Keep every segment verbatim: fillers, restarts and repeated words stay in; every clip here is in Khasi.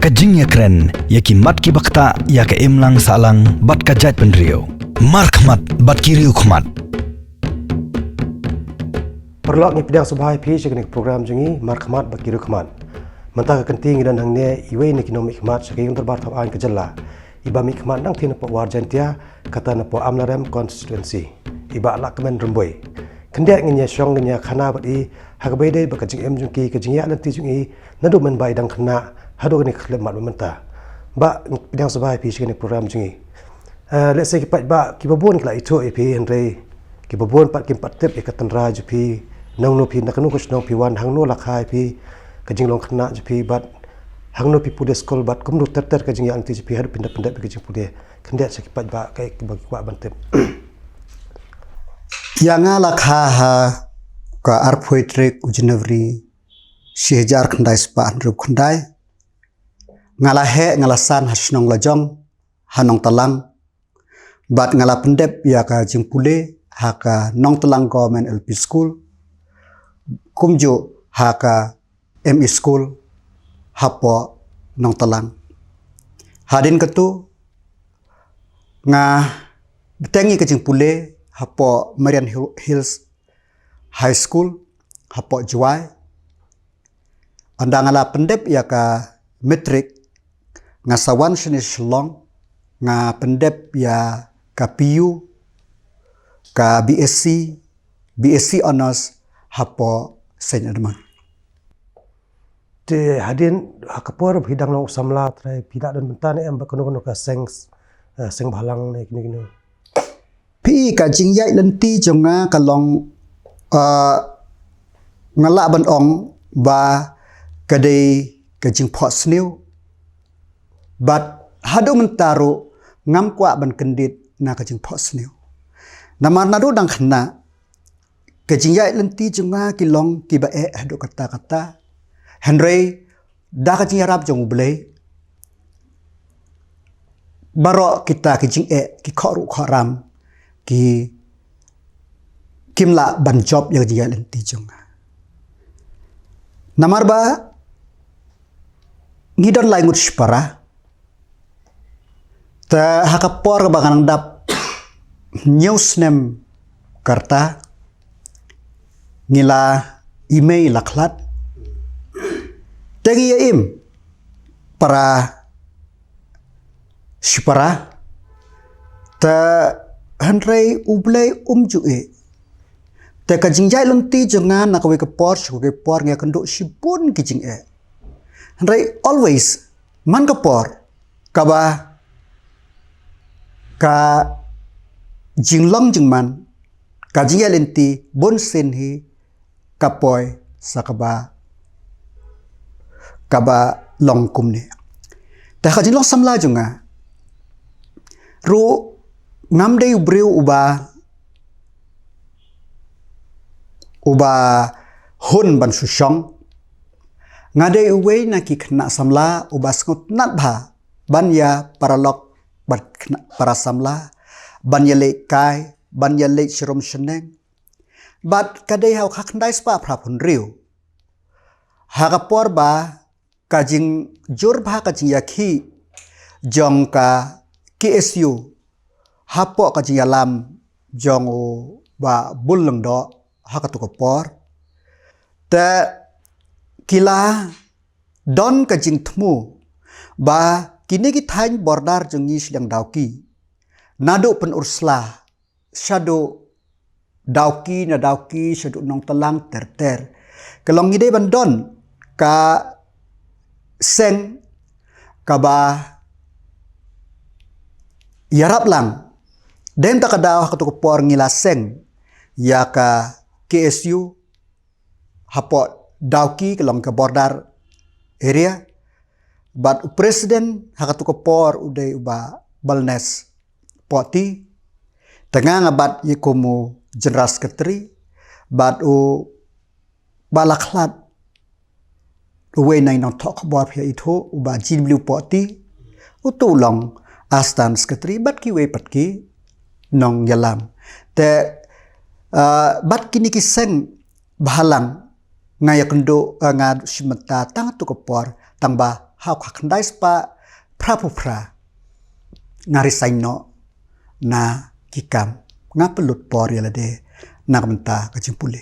Ka jingïakren ïa ki mat ki baktah ïa ka imlang sahlang bad ka jaitbynriew. Markhmat bad ki riewkhmat. Paralok, ngi pdiang sngewbha ïa phi sha kane ka program jong ngi, Markhmat bad ki riewkhmat. Mynta ka kynti ngi don hangne iwei na ki nongmihkhmat sha ka Ïing Dorbar Thawaiñ ka jylla, iba mihkhmat nangtei na poh War Jaintia, kata na poh Amlarem constituency, iba Lahkmen Rymbui. Khyndiat ngin ïa shong, ngin ïa khana bad i ha kaba ïadei bad ka jingim jong ki, ka jingïaid lynti jong i naduh mynba i dang khynnah haduh kane ka khyllipmat mynta. Bah, ngi pdiang sngewbha ïa phi sha kane ka program jong ngi. Eh, lehse ki paidbah kiba bun ki la ithuh ïa phi, hynrei kiba bun pat kim pat tip ïa ka tynrai jong phi, nangno phi, na kano ka shnong phi wan, hangno la kha ïa phi ka jinglong khynnah jong phi, bad hangno phi pule skul, bad kumno ter ter ka jingïaid lynti jong phi haduh phin da pyndep ïa ka jingpule. Khyndiat sha ki paidbah kaei kaba ki kwah ban tip. Ïa nga la kha ha ka arphew tarik u January shi hajar khyndai spah hynriewphew khyndai. Nga la heh, nga la san ha shnong Lajong, ha Nongtlang. Bad nga la pyndep ïa ka jingpule ha ka Nongtlang Government L P School, kumjuh ha ka M E School hapoh Nongtlang. Hadien kata nga bteng ïa ka jingpule hapoh Marian Hill-, Hills High School hapoh Jowai. Ynda nga la pyndep ïa ka matric, nga sa wan shane Shillong, nga pyndep ïa ka P U, ka B S C, B S C Honours hapoh Saint Edmund. Te hadien ha ka por ba phi dang long u samla, trai phi la don bynta ne em bad kano kano ka seng, eh, seng bhalang ne kino kino? Phi, ka jingïaid lynti jong nga ka long, ah, nga lah ban ong ba ka dei ka jingphohsniew. Bad haduh mynta ruh ngam kwah ban kyndit na ka jingphohsniew. Namar naduh dang khynnah, ka jingïaid lynti jong nga ki long kiba eh haduh katta katta. Hynrei da ka jingïarap jong U Blei, baroh kita ki jingeh, ki khohruh khohram, ki, kim lah ban jop ïa ka jingïaid lynti jong nga. Namar ba ngi don lai ngut shipara. Te ha ka por ba nga dang dap hynñiew snem ka rta, ngi la, i mei la khlad. Te ngi ïa im para shipara. Te hynrei U Blei um ju ïeh. Te ka jingïaid lynti jong nga na kawei ka por sha kawei ka por ngi ïakynduh shibun ki jingeh. Hynrei always man ka por kaba ka jinglong jingman, ka jingïaid lynti bunsien hi ka poi sa kaba, kaba long kumne. Te ha ka jinglong samla jong nga ruh ngam dei u briew uba, uba hun ban shu shong. Nga dei uwei na ki khynnah samla uba sngewtynnat bha ban ïa paralok bad khynnah para samla, ban ïa leit kai, ban ïa leit sharum shaneng. Bad ka dei ha u khyndai spah phra phew hynriew, ha ka por ba ka jingjur bha ka jingïakhih jong ka K S U hapoh ka jingïalam jong u Bah Bul Lyngdoh ha katu ka por. Te ki la don ka jingthmu ba kine ki thaiñ border jong ngi shiliang Dawki, naduh Pynursla shaduh Dawki, na Dawki shaduh Nongtlang ter ter, ka long ngi dei ban don ka seng kaba ïarap lang. Dei mynta ka daw ha katu ka por ngi la seng ïa ka K S U hapoh Dawki, ka long ka border area. Bad u president ha katu ka por u dei u Bah Balnes Pohti. Te nga nga bat ïa kum u general secretary. Bad u Bah la khlad, uwei na ki nongthoh khubor phi ïa ithuh, u Bah G W Pohti, utu u long assistant secretary, bad kiwei pat ki nongïalam. Te, ah, bad kine ki seng bhalang nga ïakynduh, ah, nga shim bynta tang tu ka por, Tang ba ha u khyndai spah phra phew phra nga resign noh na ki kam, nga pynlut por ïa lade na ka bynta ka jingpule.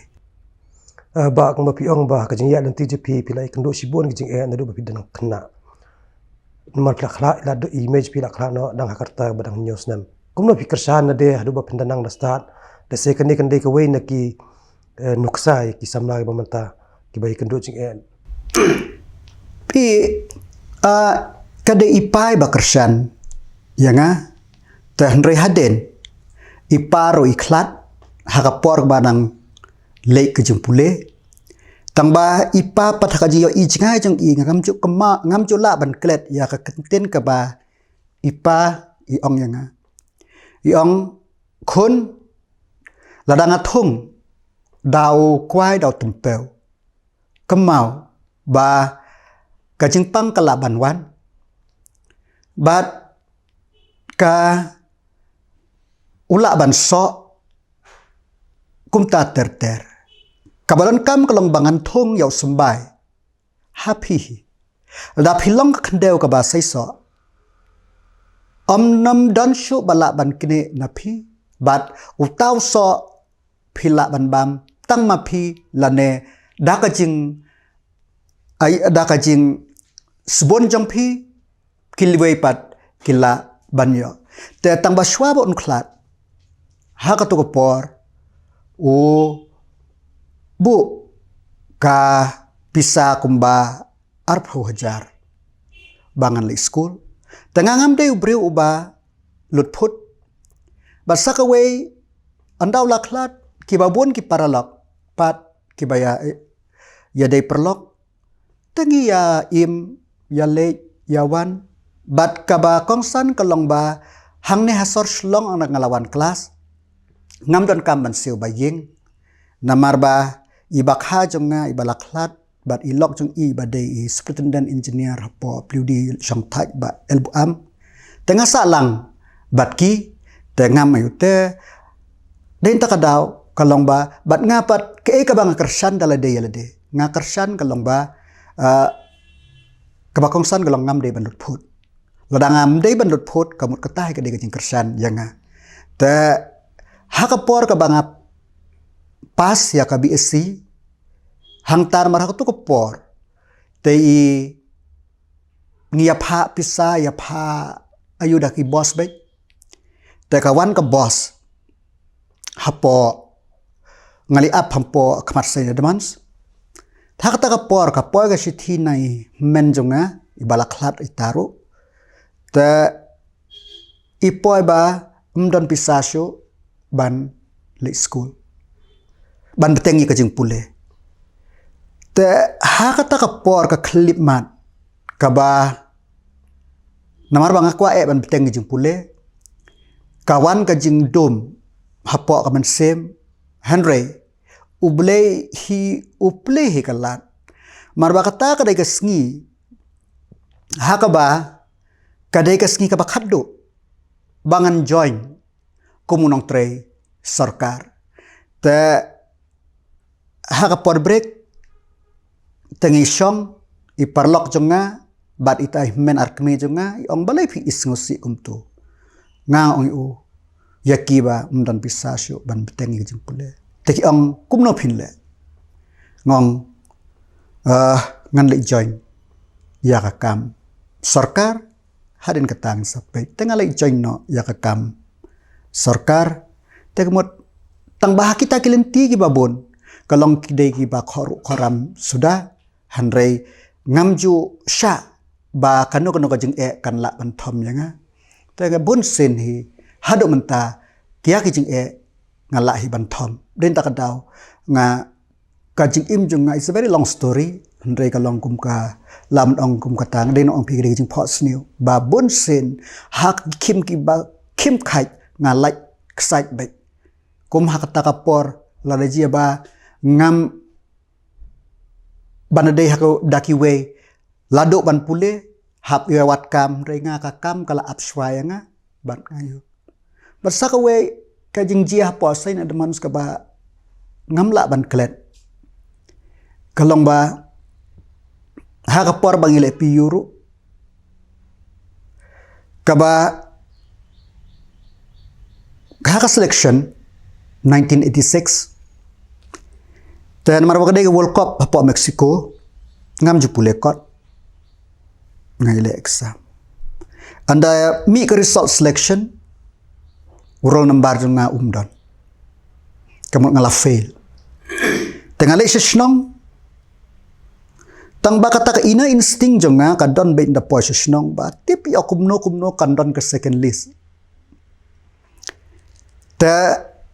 Ba kumba phi ong ba ka jingïaid lynti jong phi, phi la ïakynduh shibun ki jingeh naduh ba phi dang khynnah. Namar phi la khlad, la duh image phi la khlad noh dang ha ka rta ba dang hynñiew snem. Kumno phi kyrshan lade haduh ba phin da nang da stad? Lehse kane kan dei kawei na ki nuksa ïa ki samla kiba mynta kiba ïakynduh jingeh. Phi, ka dei i pa iba kyrshan ïa nga. Te hynrei hadien i pa ruh i khlad ha ka por ba nang leit ka jingpule. Tang ba i pa pat ha ka jingïohi jngai jong i, ngam ju kynmaw, ngam ju lah ban klet ïa ka kyntien kaba i pa i ong ïa nga. I ong, khun, lada nga thung da u kwai da u tympew, kynmaw ba ka jingpang ka lah ban wan bad ka u lah ban soh kumta ter ter. Kaba donkam ka long ba ngan thung ïa u symbai ha phi hi. Lada phi long ka khyndew kaba seisoh, ym, ym don shuh ba lah ban knieh na phi. Bad uta u soh phi lah ban bam tang ma phi lane da ka jing, ai, da ka jingsbun jong phi, kiwei pat ki lah ban ïoh. Te tang ba shuwa ba un khlad ha katu ka por, u buh ka pisa kumba arphew hajar ba ngan leit skul. Te nga ngam dei u briew uba lut phut. Bad sa kawei, ynda u la khlad, kiba bun ki paralok pat kiba ïa, ïa dei paralok. Te ngi ïa im, ïa leit, ïa wan. Bad kaba kongsan ka long ba hangne ha sor Shillong ynda nga la wan klas, ngam donkam ban siew ba ïing. Namar ba i bakha jong nga iba la khlad bad i lok jong i ba dei i superintendent engineer hapoh Paliudi Shongthait Bah L. Buam, te nga sah lang bad ki. Te ngam aiu, te dei na kata ka daw ka long ba, bad nga pat kaei kaba nga kyrshan da lade ïa lade, nga kyrshan ka long ba, ah, kaba kongsan ka long ngam dei ban lut phut. Lada ngam dei ban lut phut, ka mut kata hi ka dei ka jingkyrshan ïa nga. Te ha ka por kaba nga pass ïa ka B S C, hangta namar ha katu ka por, te i ngi ïa phah pisa, ïa phah aiu da ki bos beit. Te ka wan ka bos hapoh, nga leit ap hapoh khmat Saint Edmunds. Ha kata ka por ka poi ka shithi na i hynmen jong nga iba la khlad ita ruh. Te i poi ba ym don pisa shuh ban leit skul, ban bteng ïa ka jingpule. Te ha kata ka por ka khyllipmat kaba, namar ba nga kwah eh ban bteng ïa ka jingpule, ka wan ka jingdum hapoh ka mynsiem, hynrei U Blei hi, U Blei hi ka lad. Namar ba kata ka dei ka sngi ha kaba ka dei ka sngi kaba khatduh ba ngan join kum u nongtrei sorkar. Te ha ka por break, te ngi shong, i paralok jong nga bad ita i hynmen ar kmie jong nga i ong, balei phi isngew sih kumtu? Nga ong ïa u, ïa ki ba ym don pisa shuh ban bteng ïa ka jingpule. Te ki ong, kumno phin leh? Nga ong, ah, ngan leit join ïa ka kam sorkar. Hadien kata ngin sa peit. Te nga leit join noh ïa ka kam sorkar. Te ka mut tang ba ha kita ki lynti kiba bun ka long ki dei kiba khor, khoram suda, hynrei ngam ju shah ba kano kano ka jingeh kan lah ban thom ïa nga. Te nga bun sien hi, haduh mynta, ki ïa ki jingeh nga lah hi ban thom. Dei na kata ka daw nga, ka jingim jong nga is a very long story, hynrei ka long kum ka, lah ban ong kum kata, nga dei na ong phi ka dei ka jingphohsniew ba bun sien ha ki khim kiba khim khait nga lait ksaid beit. Kum ha kata ka por, lada jia ba ngam ban dei ha ka da kiwei, la duh ban pule, hap ïa wad kam, hynrei nga ka kam ka la ap shuwa ïa nga, bad nga ïoh. Bad sa kawei ka jingjia hapoh Saint Edmunds kaba ngam lah ban klet ka long ba Ha ka por ba ngi leh P U ruh, kaba ha ka selection nineteen eighty-six, te namar ba ka dei ka World Cup hapoh Mexico, ngam ju pule kot, nga ïaleh exam. Ynda mih ka result selection, u roll number jong nga um don. Ka mut nga la fail. Te nga leit sha shnong. Tang ba kata ka inner instinct jong nga ka don beit ynda poi sha shnong ba tip ïa kumno kumno kan don ka second list. Te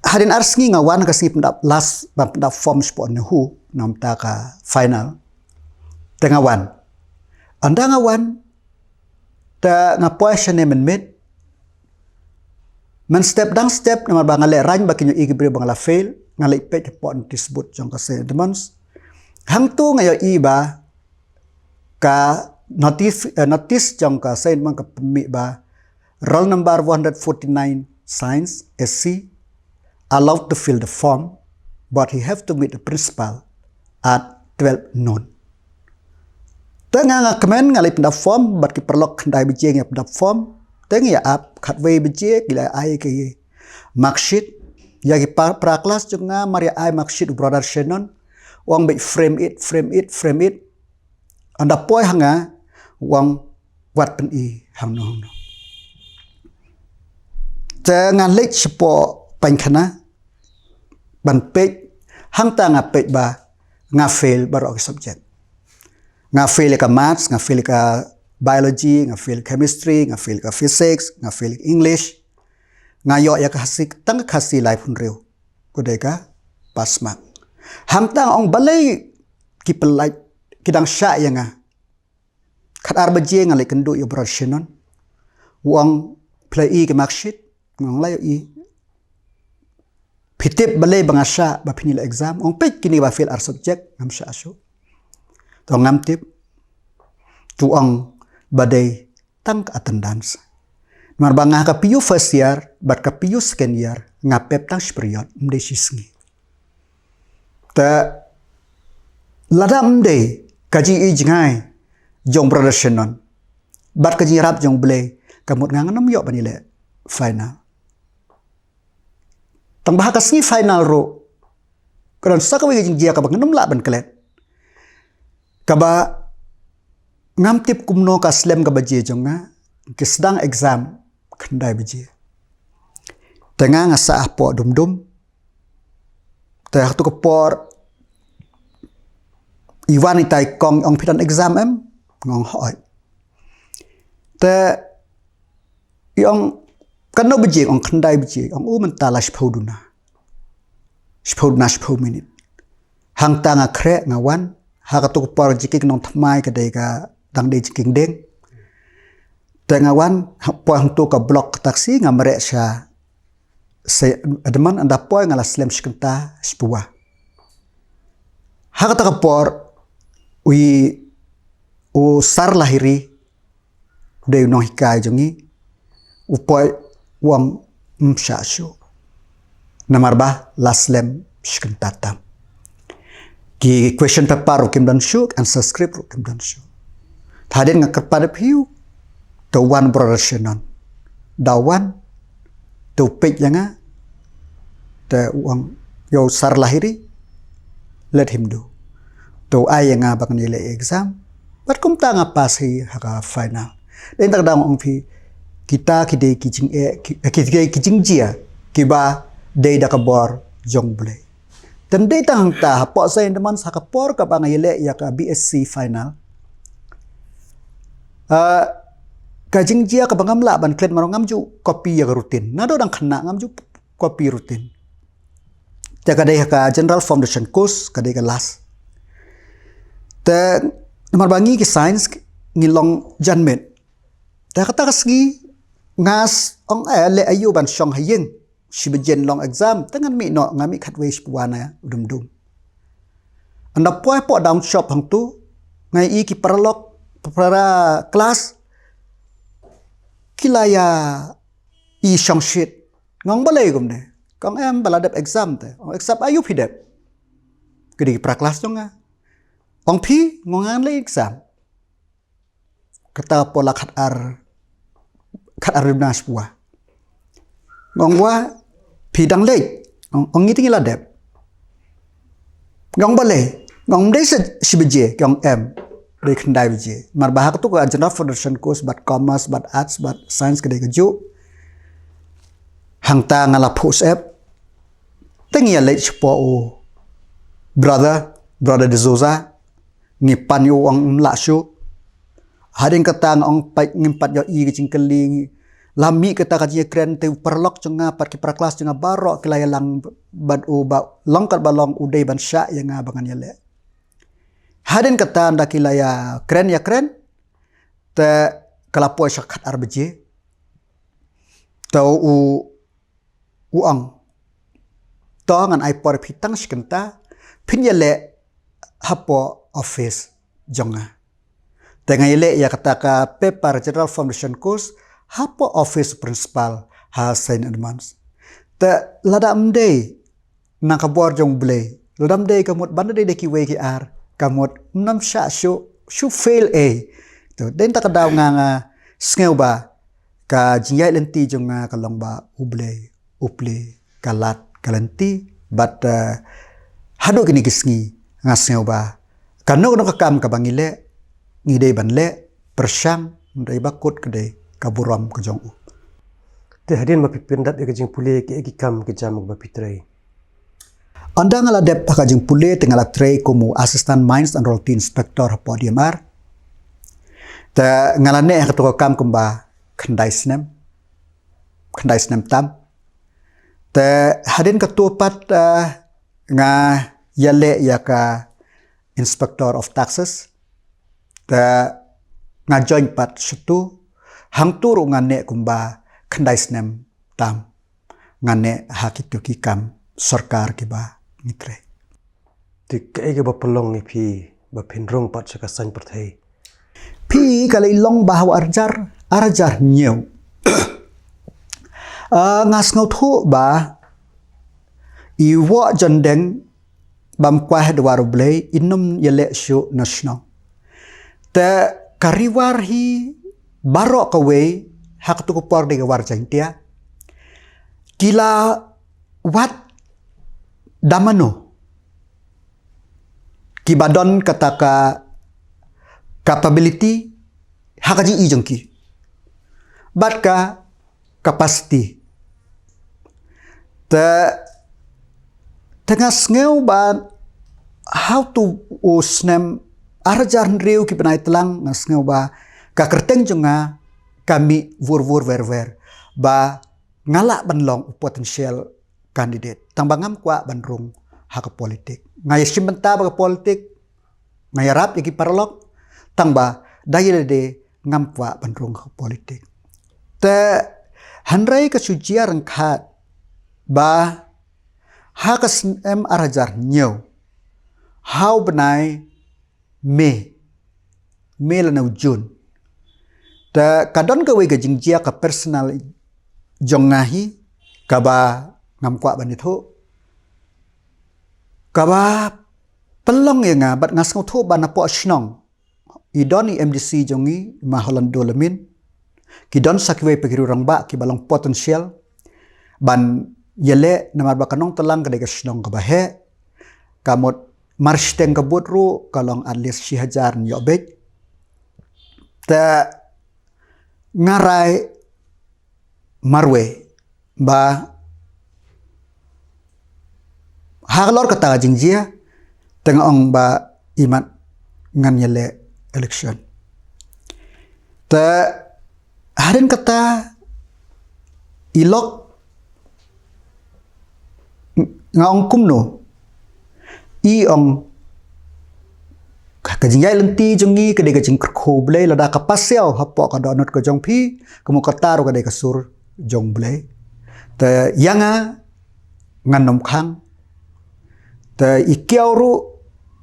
hadien ar sngi nga wan ka sngi pyndap last, ba pyndap form shapoh NEHU namar ka final. Te nga wan. Ynda nga wan, te nga poi shane mynmiet. Mynstep dang step, namar ba nga leh rang ba kin ïohi ki briew ba nga la fail, nga leit peit hapoh notice board jong ka Saint Edmunds. Hangto nga ïohi ba ka notif-, eh, notice jong ka Saint Edmunds ka pynmih ba roll number one hundred forty-nine, Science, S C, allowed to fill the form, but he have to meet the principal at twelve noon. Te nga, nga kmen, nga leit pyndap form bad ki paralok, khyndai baje ngi pyndap form. Te ngi ïa ap, khatwei baje ki la ai ki marksheet. Ïa ki pa-, para klas jong nga mar ïa ai marksheet u brother Shannon, u ong beit, "Frame it, frame it, frame it." Ynda poi ha nga, u ong, "Wat pyni hangno hangno." Te nga leit shapoh paikhana ban peit, hangta nga peit ba nga fail baroh ki subject. Nga fail ïa ka maths, nga fail ïa ka biology, nga fail ïa ka chemistry, nga fail ïa ka physics, nga fail ïa ka English. Nga ïoh ïa ka Khasi, tang ka Khasi laiphew hynriew, ka dei ka pass mark. Hangta nga ong balei ki pyllait, ki dang shah ïa nga. Khatar baje nga leit kynduh ïa u brother Shannon. U ong, "Phi la ïohi ki marksheet?" Nga ong, "La ïohi." "Phi tip balei ba nga shah ba phin ïaleh exam?" U ong, "Peit kine ba fail ar subject, ngam shah shuh." "To ngam tip." U ong, "Ba dei tang ka attendance. Namar ba nga ha ka P U first year bad ka P U second year nga pep tang shi period, ym dei shi sngi." Te lada ym dei ka jingïohi jngai jong brother Shannon bad ka jingïarap jong U Blei, ka mut nga ngam ïoh ban ïaleh final. Tang ba ha ka sngi final ruh ka don sa kawei ka jingjia kaba ngam lah ban klet. Kaba ngam tip kumno ka slem ka baje jong nga, ki sdang exam khyndai baje. Te nga nga sah hapoh Dumdum. Te ha kato ka por i wan itai i kong, i ong, "Phi don exam em?" Nga ong, "Hooid." Te i ong, "Katno baje?" Nga ong, "Khyndai baje." I ong, "U, mynta la shiphew duna. Shiphew duna, shiphew minit." Hangta nga khreh, nga wan. Ha kato ka por jingkieng nongthymmai ka dei ka, dang dei jingkieng dieng. Te nga wan, ha, poi hangto ka block ka taxi, nga mareh sha Saint Edmunds, ynda poi nga la slem shi kynta, shi phew. Ha kata ka por, u, u Sar Lahiri, u dei u nonghikai jong ngi, u poi, u ong, "Ym shah shuh. Namar ba la slem shi kynta tam. Ki question paper ruh kim don shuh, answer script ruh kim don shuh." Te hadien nga kyrpad ïa phi, te u wan brother Shannon. Da u wan, te u peit ïa nga, te u ong, "Ïa u Sar Lahiri, let him do." Te u ai ïa nga ba ngan ïaleh exam. Bad kumta nga pass hi ha ka final. Dei tang da nga ong phi, kita ki dei ki jing, eh, ki, ki dei ki jingjia kiba dei da ka bor jong U Blei. Te ym dei tang hangta, hapoh Saint Edmunds ha ka por kaba nga ïaleh ïa ka B S C final, ah, ka jingjia kaba ngam lah ban klet, namar ngam ju copy ïa ka routine. Naduh dang khynnah ngam ju copy routine. Te ka dei ha ka General Foundation Course, ka dei ka last. Te namar ba ngi ki science ngi long janmiet. Te kata ka sngi nga s-, ong, "Eh, leh aïu ban shong ha ïing? Shi baje long exam." Te ngan mih noh, nga mih khatwei shi phew na Dumdum. Ynda poi hapoh down shop hangto, nga ïohi ki paralok, para klas, ki la ïashong shit. Nga ong, "Balei kumne?" Ka ong, "Em, ba la dep exam te." Ong, "Exam aïu phi dep?" Ki dei ki para klas jong nga. Ong, "Phi?" Nga ong, "Ngan leh exam." kata por la khat ar, khat ar duna shiphew. Nga ong wa, phi dang leit? Ong, ong ngi te ngi la dep. Nga ong balei? Nga ong ym dei sa shi baje, ki ong em. Dei khyndai baje. Namar ba ha katu ka General Foundation Course, bad Commerce, bad Arts, bad Science ka dei kajuh. Hangta nga la phuh syep. Te ngi ïa leit shapoh u brother, brother D'Souza. Ngi pan ïa u, ong ym lah shuh. Hadien kata nga ong peit, ngim pat ïohi ka jingkylli. La mih kata ka jingïakren te u paralok jong nga, pat ki para klas jong nga baroh ki la ïalang bad u ba long kat ba long u dei ban shah ïa nga ba ngan ïaleh. Hadien kata ynda ki la ïakren ïakren, te ka la poi sha khat ar baje. Te u, u ong, to ngan ai por phi tang shi kynta, phin ïaleh hapoh office jong nga. Te nga ïaleh ïa kata ka paper General Foundation Course hapoh office principal ha Saint Edmunds. Te lada ym dei na ka bor jong U Blei, lada ym dei ka mut ban da dei da kiwei ki ar, ka mut ym nam shah shuh, shu fail ei. To dei kata ka daw nga, nga sngew ba ka jingïaid lynti jong nga ka long ba U Blei u plie ka lad ka lynti. Bad, eh, haduh kine ki sngi nga sngew ba kano kano ka kam kaba ngi leh, ngi dei ban leh pyrshang, ym dei ba kut ka dei ka burom ka jong u. Te hadien ba phi pyndep ïa ka jingpule, kiei ki kam ki jam ba phi trei? Ynda nga la dep ha ka jingpule te nga la trei kum u Assistant Mines and Royalty Inspector hapoh D M R. Te nga la neh ha katu ka kam kumba khyndai snem, khyndai snem tam. Te hadien katu pat, eh, nga ïaleh ïa ka Inspector of Taxes. Te nga join pat shatu, hangtu ruh nga neh kumba khyndai snem tam. Nga neh ha kitu ki kam sorkar kiba ngi trei. Te kaei kaba pynlong ïa phi ba phin rung pat sha ka saiñ pyrthei? Phi, ka leit long ba ha u ar hajar, ar hajar hynñiew. Ah, nga sngewthuh ba i Woh Jondeng bam kwah ha dwar U Blei, i nym ïaleh shuh na shnong. Te ka riwar hi baroh kawei ha katu ka por dei ka War Jaiñtia, ki la wad da mano kiba don kata ka capability ha ka jingïohi jong ki bad ka capacity. Te, te nga sngew ba ha utu u snem ar hajar hynriew ki bnai tlang, nga sngew ba ka kyrteng jong nga ka mih vur vur ver ver ba nga lah ban long u potential candidate, tang ba ngam kwah ban rung ha ka politik. Nga ïa shim bynta bad ka politik, nga ïarap ïa ki paralok, tang ba da ïa lade ngam kwah ban rung ha ka politik. Te hynrei ka shu jia ryngkat ba ha ka snem ar hajar hynñiew, ha u bnai May, May lane u June, te ka don kawei ka jingjia ka personal jong nga hi, kaba ngam kwah ban ïathuh, kaba pynlong ïa nga bad nga sngewthuh ba napoh shnong i don i M D C jong ngi, i ma Holando Lamin, ki don sa kiwei pat ki riew rangbah kiba long potential ban ïaleh, namar ba ka Nongtlang ka dei ka shnong kaba heh, ka mut marshiteng ka bud ruh ka long at least shi hajar ïoh beit. Te nga rai marwei ba halor kata ka jingjia te nga ong ba imat ngan ïaleh election. Te hadien kata i lok nga ong kumno, i ong ka jingïaid lynti jong ngi ka dei ka jingkyrkhu U Blei, lada ka pass ïa u hapoh ka dohnud ka jong phi, ka mut kata ruh ka dei ka sur jong U Blei. Te ïa nga ngan nym khang. Te i kiaw ruh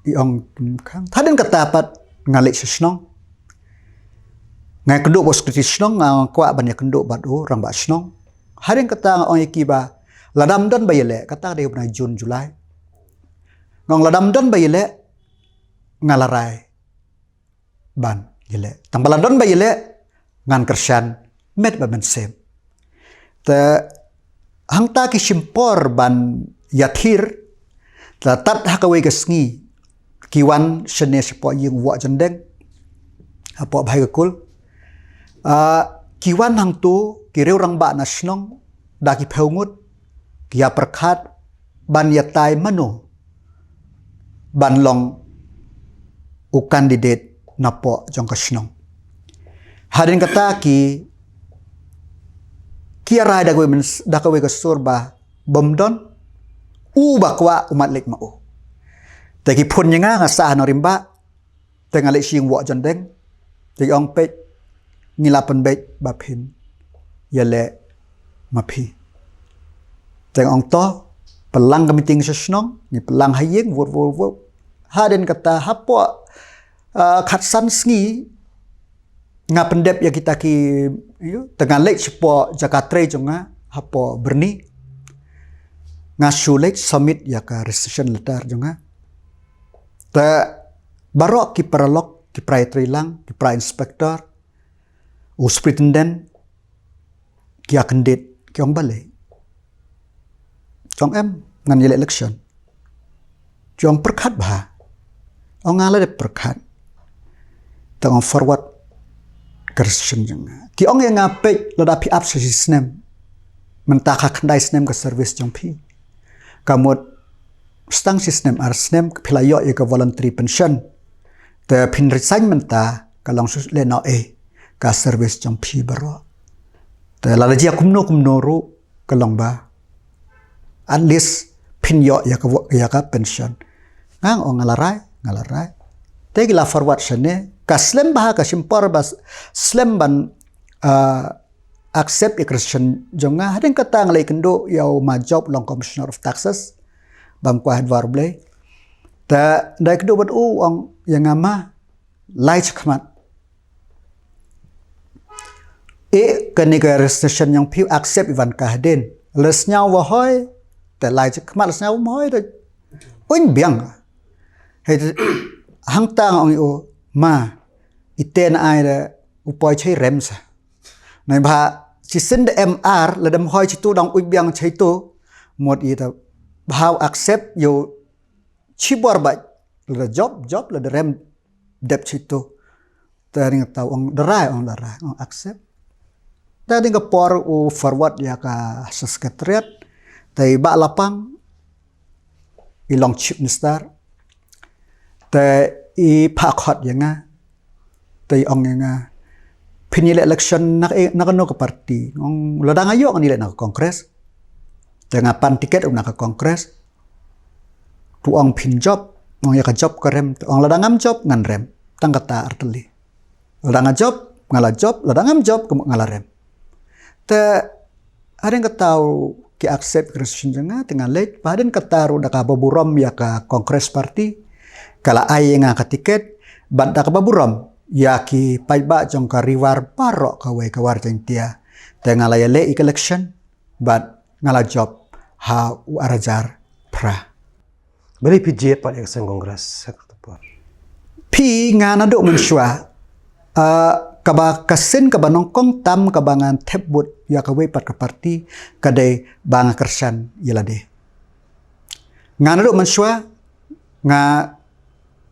i ong nym khang. Hadien kata pat nga leit sha shnong. Nga ïakynduh bad u secretary shnong, nga kwah ban ïakynduh bad u rangbah shnong. Hadien kata nga ong ïa ki ba lada ym don ba ïaleh, kata ka dei u bnai June, July. Nga ong lada ym don ba ïaleh nga la rai ban ïaleh. Tang ba la don ba ïaleh, ngan kyrshan met bad mynsiem. Te hangta ki shim por ban ïathir, te tad ha kawei ka sngi, ki wan shane shapoh ïing u Wah Jyndeng, hapoh Bhai ka Kul. Ah, ki wan hangto, ki riew rangbah na shnong, da ki phew ngut, ki ïa pyrkhat, ban ïatai mano, ban long u candidate napoh jong ka shnong. Hadien kata ki, ki ïa rai da kawei myn-, da kawei ka sur ba bym don, u ba kwah u mad leit ma u. Te ki phone ïa nga, nga sah ha Nongrim Bah, te nga leit sha ïing u Wah Jyndeng, te ki ong peit, ngi la pynbeit ba phin ïaleh ma phi. Te nga ong to, pynlang ka meeting sha shnong, ngi pynlang ha ïing, wur, wur, wur. Hadien kata hapoh, ah, khatsan sngi, nga pyndep ïa kita ki, ïa, te nga leit shapoh jaka trei jong nga, hapoh Byrni. Nga shu leit submit ïa ka resignation letter jong nga. Te baroh ki paralok, ki para ïatreilang, ki para inspector, u superintendent, ki ïa kyndit, ki ong balei. Jong em, ngan ïaleh election. Jong pyrkhat bha. Ong nga la dep pyrkhat. Te ong forward ka resignation jong nga. Ki ong ïa nga peit lada phi ap sa shi snem. Mynta ka khyndai snem ka service jong phi. Ka mut stang shi snem ar snem phi la ïoh ïa ka voluntary pension. Te phin resign mynta ka long shu leh noh eh ka service jong phi baroh. Te lada jia kumno kumno ruh ka long ba at least phin ïoh ïa ka, ïa ka pension. Nga ong nga la rai, nga la rai. Te ki la forward shane. Ka slem bha ka shim por ba slem ban, ah, accept ïa ka resignation jong nga. Hadien kata nga la ïakynduh ïa u Ma Job long Commissioner of Taxes. Bam kwah Edward Blei. Te da ïakynduh bad u ong ïa nga ma lai chakhmat. Eh, kane ka resignation jong phi accept i wan ka hadien. La sngew wa hoi, te lai chakhmat la sngew wa hoi te. Uiñ biang. Hei te, hangta nga ong ïa u ma, ite na ai da u poi chei rem sa. Nai bha, chi sin da M R, la dam hoi chi tu dang uiñ biang chei tu, mut ita bha accept ïa u chi bor ba, la da job, job, la da rem dep chei tu. Te ring ta ong da rai, ong da rai, ong accept. Te ding ka por u forward ïa ka secretariat, te i Bah Lapang, i long chief minister, te i phah khot ïa nga, te i ong ïa nga, phin ïaleh election na, na kano ka party, ong lada nga ïoh ngan ïaleh na ka Congress, te nga pan ticket na ka Congress, tu ong phin job, ong ïa ka job ka rem, tu ong lada ngam job ngan rem, tang kata artylli. Lada nga job, nga la job, lada ngam job, ka mut nga la rem. Te, hadien kata u ki accept ka resignation jong nga, te nga leit, bad hadien kata ruh da kaba burom ïa ka Congress Party, ka la ai ïa nga ka ticket, bad da kaba burom, ïa ki paidbah jong ka Ri War baroh kawei ka War Jaiñtia. Te nga la ïaleh ïa ka election, bad nga la job, ha u ar hajar phra. Balei phi jied pat ïa ka seng Congress ha kato ka por? Phi nga naduh mynshuwa. Ah, kaba ka sien kaba nyngkong tam kaba ngan thep vote ïa kawei pat ka party ka dei ba nga kyrshan ïa lade. Nga naduh mynshuwa nga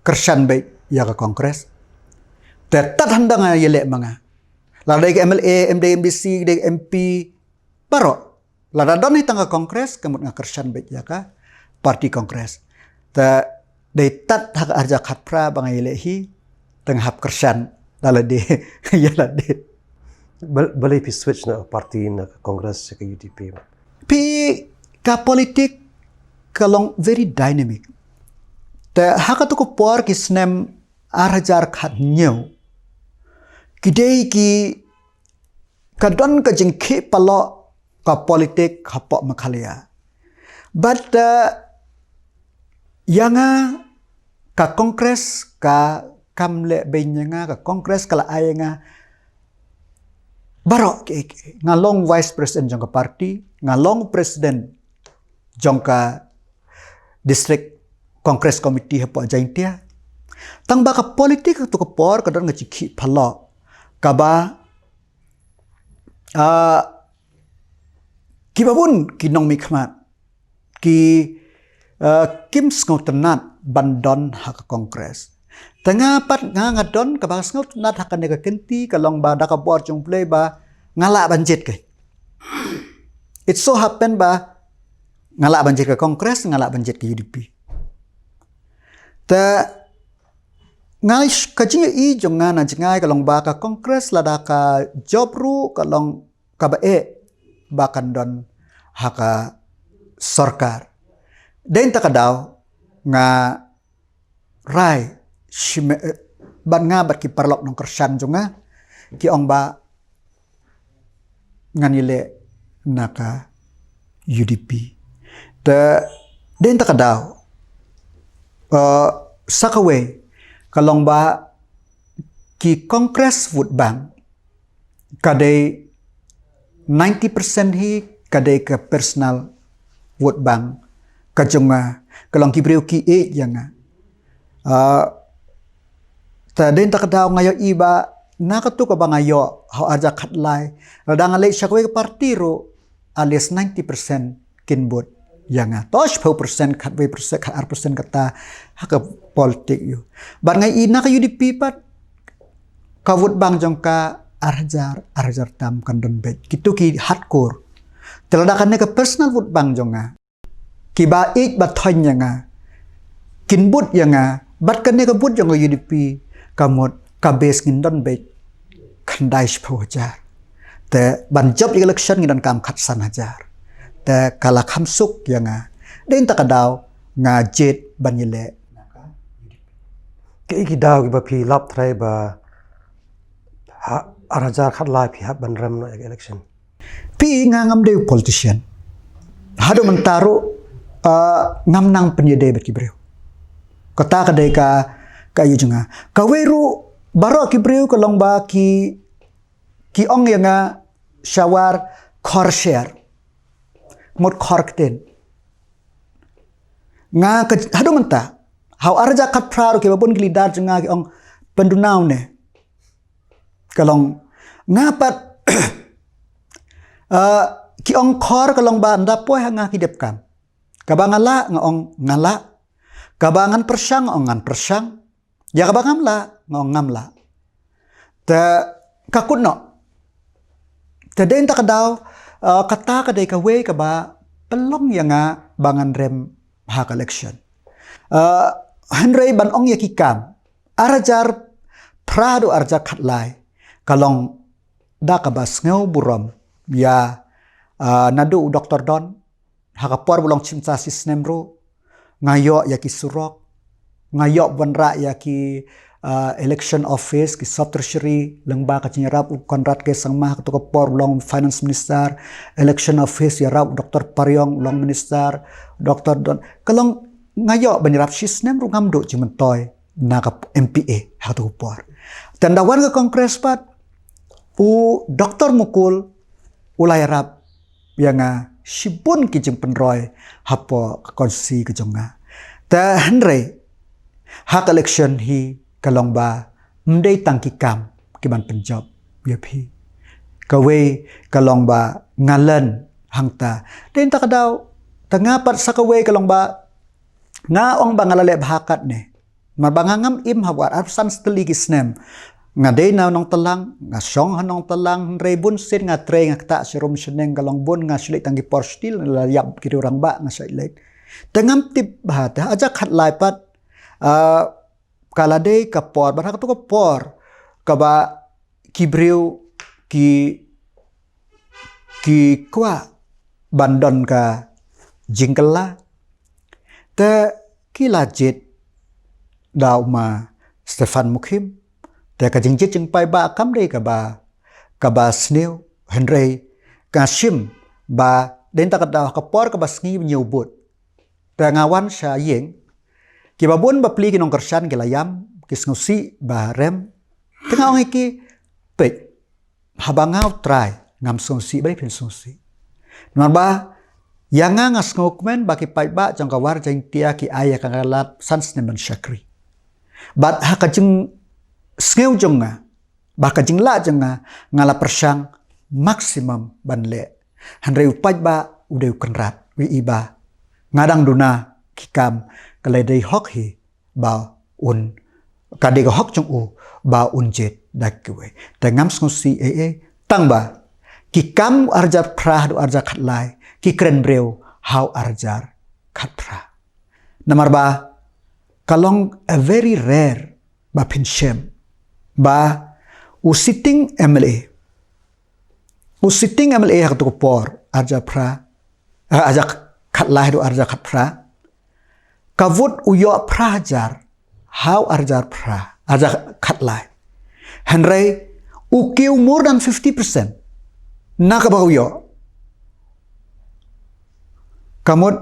kyrshan beit ïa ka Congress. Te tad hynda nga ïaleh ma nga. Lada dei ka M L A, M D, M D C, dei M P, baroh. Lada don hi tang ka Congress, ka mut nga kyrshan beit ïa ka party Congress. Te dei tad ha ka ar hajar khatphra ba nga ïaleh hi, te nga hap kyrshan da lade, ïa lade. Bal-, balei phi switch na party na ka Congress sha ka U D P? Phi ka politik ka long very dynamic. Te ha kato ka por ki snem ar hajar khathynñiew. Ki dei ki ka don ka jingkhih palat ka politik hapoh Meghalaya. Bad, eh, ïa nga ka Congress ka kam leh beiñ ïa nga, ka Congress ka la ai ïa nga baroh ki, ki, nga long vice president jong ka party, nga long president jong ka District Congress Committee hapoh Jaintia. Tang ba ka politik ha katu ka por ka don ka jingkhih phalok kaba, ah, kiba bun ki nongmihkhmat ki, ah, kim sngewtynnad ban don ha ka Congress. Te nga pat nga nga don kaba sngewtynnad ha kane ka kynti ka long ba da ka bor jong U Blei ba nga lah ban jied ka. It so happen ba nga lah ban jied ka Congress, nga lah ban jied ka U D P. Te nga sh-, ka jingïohi jong nga na jngai ka long ba ka Congress lada ka jop ruh ka long kaba eh ba kan don ha ka sorkar. Dei na kata ka daw nga rai shim, eh, bad nga bad ki paralok nongkyrshan jong nga ki ong ba ngan ïaleh na ka U D P. Te dei na kata ka daw, eh, sa kawei ka long ba ki Congress vote bank ka dei ninety percent hi ka dei ka personal vote bank ka jong nga, ka long ki briew ki ïeit ïa nga. Ah, te dei na kata ka daw nga ïohi ba na katu kaba nga ïoh ha u ar hajar khatlai, lada nga leit sha kawei ka party ruh at least ninety percent kin bud ïa nga. To shiphew percent, khatwei percent, khatar percent kata ha ka politik ïa u. Bad nga ïohi na ka U D P pat ka vote bank jong ka ar hajar, ar hajar tam kan don beit. Kitu ki hardcore. Te lada kane ka personal vote bank jong nga, kiba ïeit ba thoiñ ïa nga, kin bud ïa nga bad kane ka bud jong ka U D P, ka mut ka base ngin don beit khyndai shiphew hajar. Te ban jop ïa ka election ngi donkam khatsan hajar. Te ka la kham suk ïa nga. Dei na kata ka daw nga jied ban ïaleh. Ki, ki daw kiba phi lap trai ba ha ar hajar khatlai phi hap ban rem noh ïa ka election? Phi, nga ngam dei u politician. Haduh mynta ruh, ah, ngam nang pynïadei bad ki briew. Kata ka dei ka, ka ïa jong nga. Kawei ruh baroh ki briew ka long ba ki, ki ong ïa nga shawar khor sher. Mut khor ktien. Nga ka haduh mynta ha u ar hajar khatphra ruh kiba bun ki leader jong nga ki ong pynduna une. Ka long nga pat, eh, ki ong khor ka long ba ynda poi ha nga ki dep kam. Kaba nga lah nga ong nga lah. Kaba ngan pyrshang nga ong ngan pyrshang. Ïa kaba ngam lah nga ong ngam lah. Te ka kut noh. Te dei na kata ka daw, eh, kata ka dei kawei kaba pynlong ïa nga ba ngan rem ha ka election. Eh, hynrei ban ong ïa ki kam ar hajar phra haduh ar hajar khatlai ka long da kaba sngew burom ïa, ah, naduh u Doktor Don, ha ka por ba u long Chief Minister shi snem ruh, nga ïoh ïa ki surok, nga ïoh wanrah ïa ki, ah, election office, ki sub tertiary, lyngba ka jingïarap u Conrad K Sangma, ha kato ka por u long Finance Minister, election office ïarap u Doktor Pariong u long Minister, Doktor Don, ka long nga ïoh ban ïarap shi snem ruh ngam duh jingmyntoi na ka M P A ha kato ka por. Te ynda wan ka Congress pat, u Doktor Mukul u la ïarap ïa nga shibun ki jingpynroi hapoh ka constituency ka jong nga. Te hynrei ha ka election hi ka long ba ym dei tang ki kam ki ban pynjop ïa phi. Kawei ka long ba nga learn hangta. Dei na kata ka daw, te nga pat sa kawei ka long ba nga ong ba nga la leh bha katne. Namar ba nga ngam im ha u ar hajar arphew san tylli ki snem. Nga dei na Nongtlang, nga shong ha Nongtlang, hynrei bun sien nga trei nga ktah sharum shaneng, ka long bun nga shu leit tang ki por shuti, la ïap ki rangbah nga shait leit. Te ngam tip bha, te ha ar hajar khatlai pat, ah, ka la dei ka por, bad ha kato ka por kaba ki briew ki, ki kwah ban don ka jingkylla, te ki la jied da u ma Stephan Mukhim. Te ka jingjied jingpaidbah kam dei kaba, kaba sniew, hynrei nga shim ba dei na kata ka daw ha ka por kaba sngi ba ñiew vote. Te nga wan sha ïing, kiba bun bapli ki nongkyrshan ki la ïam, ki sngewsih ba rem. Te nga ong ïa ki, peit, haba nga u trai ngam sngewsih, balei phin sngewsih? Namar ba ïa nga, nga sngewkmen ba ki paidbah jong ka War Jaiñtia ki ai ïa nga ka lad san snem ban shakri. Bad ha ka jingsngew jong nga, bad ka jinglah jong nga, nga la pyrshang maximum ban leh. Hynrei u paidbah u dei u kynrad, u ïohi ba nga dang duna ki kam, ka la dei hok hi ba un, ka dei ka hok jong u ba un jied da kiwei. Te ngam sngewsih ei ei, tang ba ki kam u arhajar phra haduh arhajar khatlai ki kren briew ha u arhajar khatphra. Namar ba ka long a very rare ba phin shem ba u sitting M L A, u sitting M L A ha kato ka por, arhajar phra, ah, arhajar khatlai haduh arhajar khatphra, ka vote u ïoh phra hajar ha u arhajar phra, arhajar khatlai. Hynrei u kiew more than fifty percent na kaba u ïoh. Ka mut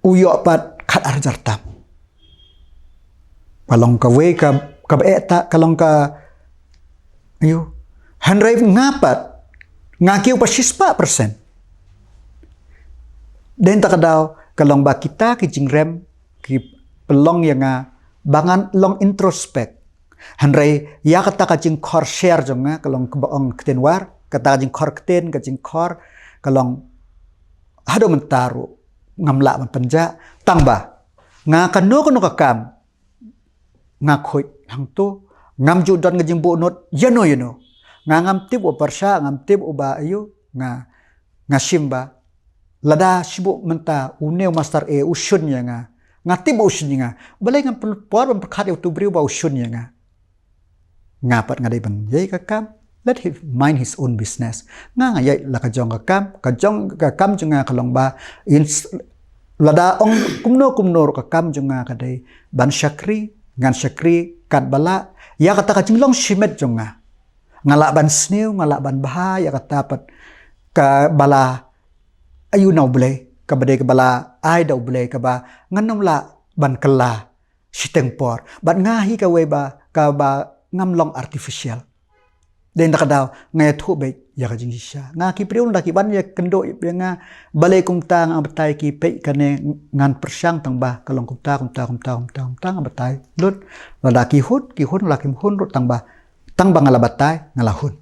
u ïoh pat khat arhajar tam. Ka long kawei ka, kaba eh ta, ka long ka, aïu. Hynrei nga pat, nga kiew pat shispah percent. Dei na kata ka daw, ka long ba kita ki jingrem ki pynlong ïa nga ba ngan long introspect. Hynrei ïa kata ka jingkhor sher jong nga, ka long kaba ong ktien war, kata ka jingkhor ktien, ka jingkhor, ka long haduh mynta ruh ngam lah ban pynjah, tang ba nga kano kano ka kam nga khuid hangto, ngam ju don ka jingbuh nud ïano ïano. Nga ngam tip u pyrshah, ngam tip u ba aïu, nga, nga shim ba lada shibun mynta une u Master A u shun ïa nga, nga tip ba u shun ïa nga, balei ngam pynlut por ban pyrkhat ïa uto u briew ba u shun ïa nga. Nga pat nga dei ban ïai ka kam, let him mind his own business. Nga nga ïai la ka jong ka kam, ka jong ka kam jong nga ka long ba, in, lada ong kumno kumno ruh ka kam jong nga ka dei ban shakri, ngan shakri katba lah ïa kata ka jinglong shimet jong nga. Nga lah ban sniew, nga lah ban bha ïa kata pat kaba la aïu na U Blei, kaba dei kaba la ai da U Blei, kaba ngan ym lah ban kylla shiteng por. Bad nga hi kawei ba, kaba ngam long artificial. Dei na kata ka daw nga ïathuh beit ïa ka jingshisha. Nga ki briew lada ki wan ïakynduh ïa nga, balei kumta, nga batai ki, peit kane ngan pyrshang tang ba ka long kumta, kumta, kumta, kumta, kumta, nga batai lut. Lada ki hun, ki hun, lada kim hun ruh, tang ba, tang ba nga la batai, nga la hun.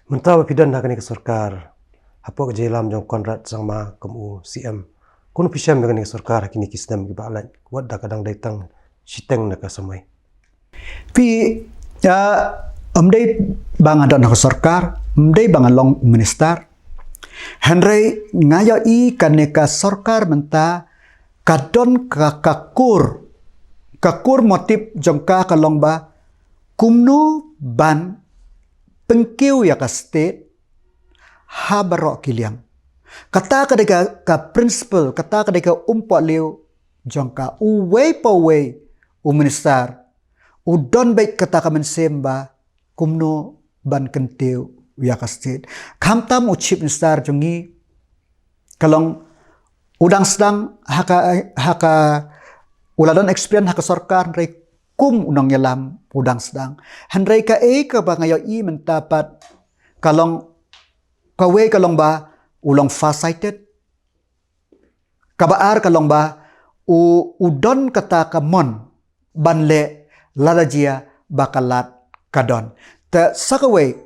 Mynta ba phi don ha kane ka sorkar, hapoh ka jingïalam jong Conrad Sangma kum u C M, kumno phi shem ïa kane ka sorkar ha kine ki snem kiba leit, wat da ka dang dei tang shiteng na ka samoi? Phi, ïa, ym dei ba nga don ha ka sorkar, ym dei ba nga long minister. Hynrei nga ïohi kane ka sorkar mynta ka don ka, ka core, ka core motive jong ka ka long ba kumno ban pynkiew ïa ka state ha baroh ki liang. Kata ka dei ka, ka principle, kata ka dei ka umpohliew jong ka. Uwei pa uwei u minister u don beit kata ka mynsiem ba kumno ban kyntiew ïa ka state. Khamtam u chief minister jong ngi, ka long u dang sdang ha ka, ha ka, u la don experience ha ka sorkar, hynrei kum u nongïalam u dang sdang. Hynrei kaei kaba nga ïohi mynta pat ka long, kawei ka long ba u long far sighted. Kaba ar ka long ba u, u don kata ka mon ban leh lada jia ba ka lad ka don. Te sa kawei,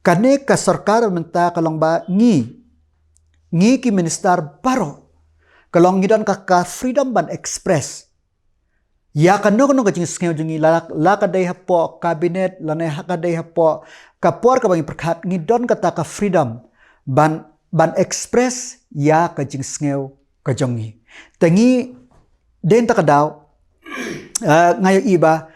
kane ka sorkar mynta ka long ba ngi, ngi ki minister baroh, ka long ngi don ka, ka freedom ban express ïa kano kano ka jingsngew jong ngi, la, la ka dei hapoh cabinet, lane ha ka dei hapoh ka por kaba ngi pyrkhat, ngi don kata ka freedom ban, ban express ïa ka jingsngew ka jong ngi. Te ngi, dei na kata ka daw, eh, nga ïohi ba,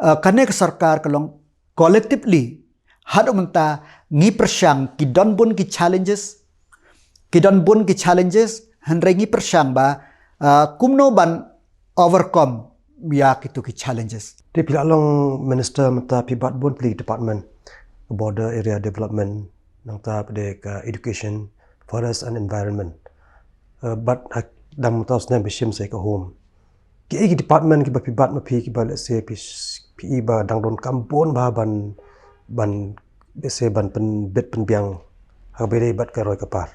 eh, kane ka sorkar ka long collectively, haduh mynta ngi pyrshang, ki don bun ki challenges, ki don bun ki challenges, hynrei ngi pyrshang ba, ah, kumno ban overcome ïa kito ki challenges. Te phi la long minister mynta phi bat bun tylli ki department, border area development, nangta pat de ka education, forest and environment. Eh, bad ha, dang mynta u snem phi shim sa ïa ka home. Kiei ki department kiba phi bat ma phi kiba lehse phi, phi i ba dang don kam bun bha ban, ban lehse ban pynbit pynbiang ha kaba ïadei bad ka roi ka par?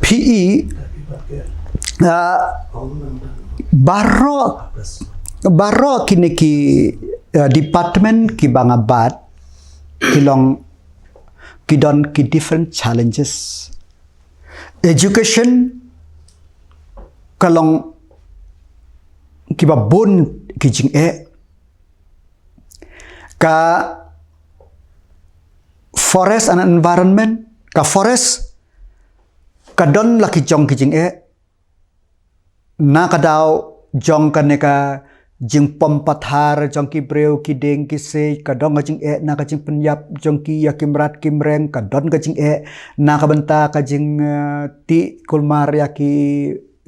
Phi i, Ah, baroh, baroh kine ki, ah, department kiba nga bat, ki long, ki don ki different challenges. Education ka long kiba bun ki jingeh. Ka forest and environment, ka forest ka don la ki jong ki jingeh. Na ka daw jong kane ka jingpom pathar jong ki briew, ki dieng ki siej, ka don ka jingeh. Na ka jingpynïap jong ki ïa ki mrad ki mreng, ka don ka jingeh. Na ka bynta ka jing, eh, tih kulmar ïa ki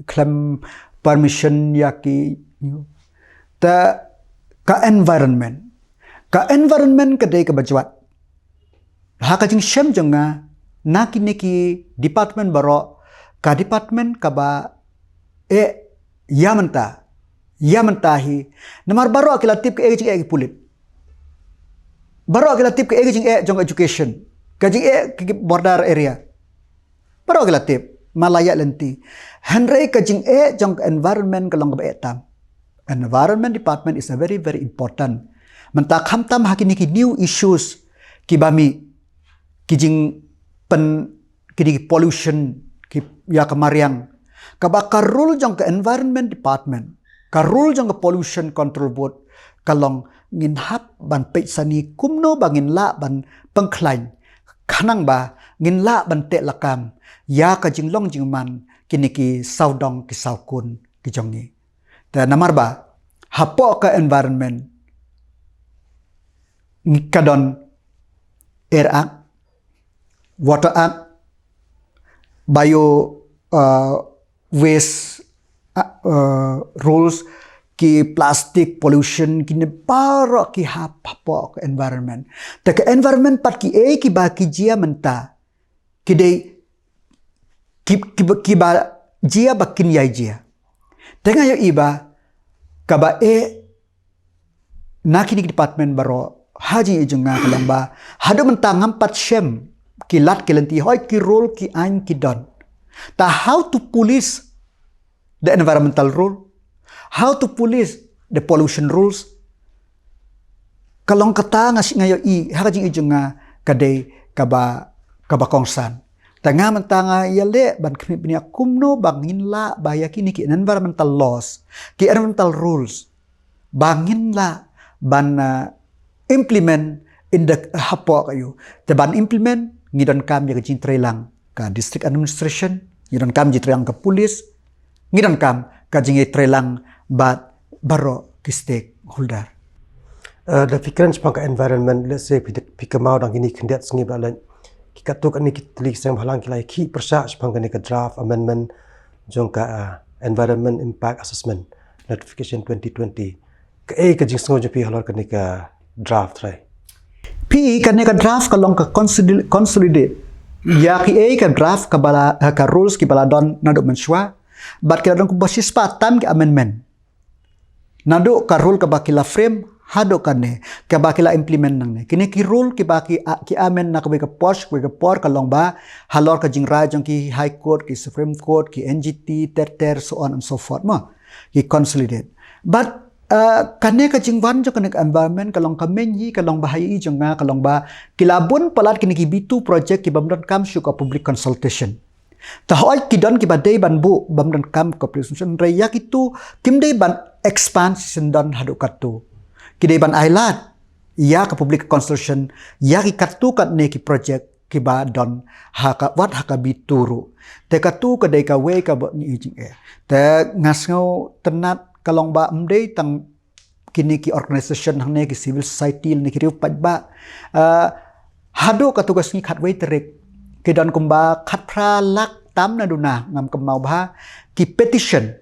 khlem permission ïa ki, te ka environment. Ka environment ka dei kaba jwat. Ha ka jingshem jong nga, na kine ki department baroh, ka department kaba eh ïa mynta, ïa mynta hi. Namar baroh ki la tip kaei ka jingeh ki pulit. Baroh ki la tip kaei ka jingeh jong education, ka jingeh ki border area. Baroh ki la tip, ma la ïaid lynti. Hynrei ka jingeh jong ka environment ka long kaba eh tam. Environment department is a very, very important. Mynta khamtam ha kine ki new issues kiba mih, ki jingpyn, kine ki pollution, ki ïa ka mariang. Kaba ka role jong ka environment department, ka role jong ka pollution control board, ka long ngin hap ban peit sani kumno ba ngin lah ban pynkhlaiñ, khnang ba ngin lah ban teh lakam ïa ka jinglong jingman kine ki sawdong ki sawkun ki jong ngi. Te namar ba hapoh ka environment ngi ka don Air Act, Water Act, Bio, uh, Waste, uh, uh, rules, ki plastic pollution, kine baroh ki hap hapoh ka environment. Te ka environment pat kiei kiba ki jia mynta, ki dei ki, ki, kiba jia ba kin ïai jia. Te nga ïohi ba kaba eh na kine ki department baroh, ha jingïohi jong nga ka long ba haduh mynta ngam pat shem ki lad ki lynti, hooid ki rule ki aiñ ki don. Ta how to police the environmental rule, how to police the pollution rules. Ka long kata nga shi-, nga ïohi, ha ka jingïohi jong nga ka dei kaba, kaba kongsan. Te nga mynta nga ïaleh ban khmih bniah kumno ba ngin lah ba ïa kine ki environmental laws, ki environmental rules, ba ngin lah ban, uh, implement in the, hapoh ka ïew. Te ban implement ngi donkam ïa ka jingtreilang ka district administration, ngi donkam jingtreilang ka police, ngi donkam ka jingtreilang bad baroh ki stakeholder. Uh, da phi kren shaphang ka environment, let's say phi, phi kynmaw dang kine khyndiat sngi ba la leit, ki katto katne ki tylli ki seng bhalang ki la ïakhih pyrshah shaphang kane ka draft amendment jong ka, uh, Environment Impact Assessment Notification twenty twenty. Kaei ka jingsngew jong phi halor kane ka draft, trai? Phi, kane ka draft ka long ka consolid-, consolidate ïa kiei ka draft kaba la, eh, ka rules kiba la don naduh mynshuwa. Bad ki la don kumba shispah tam ki amendment. Naduh ka rule kaba ki la frame haduh kane, kaba ki la implement nangne. Kine ki rule kiba ki a-, ki amend na kawei ka por sha kawei ka por, ka long ba halor ka jingrai jong ki High Court, ki Supreme Court, ki N G T, ter ter, so on and so forth, mo. Ki consolidate. But, uh, kane ka jingwan jong kane ka environment ka long ka main hi, ka long ba ha ïohi jong nga, ka long ba ki la bun palat kine ki B two project ki bym donkam shuh ka public consultation. Te hooid ki don kiba dei ban buh bym donkam ka public consultation, hynrei ïa kitu kim dei ban expand shisien don haduh katto. Ki dei ban ailad ïa ka public consultation ïa ki katto katne ki project kiba don ha ka, wat ha ka B two ruh. Te katu ka dei kawei kaba ngi ïohi jingeh. Te nga sngew tynnat ka long ba ym dei tang kine ki organisation hangne, ki civil society lane ki riew paidbah. Ah, haduh katu ka sngi khatwei tarik ki don kumba khatphra lak tam na duna, ngam kynmaw bha, ki petition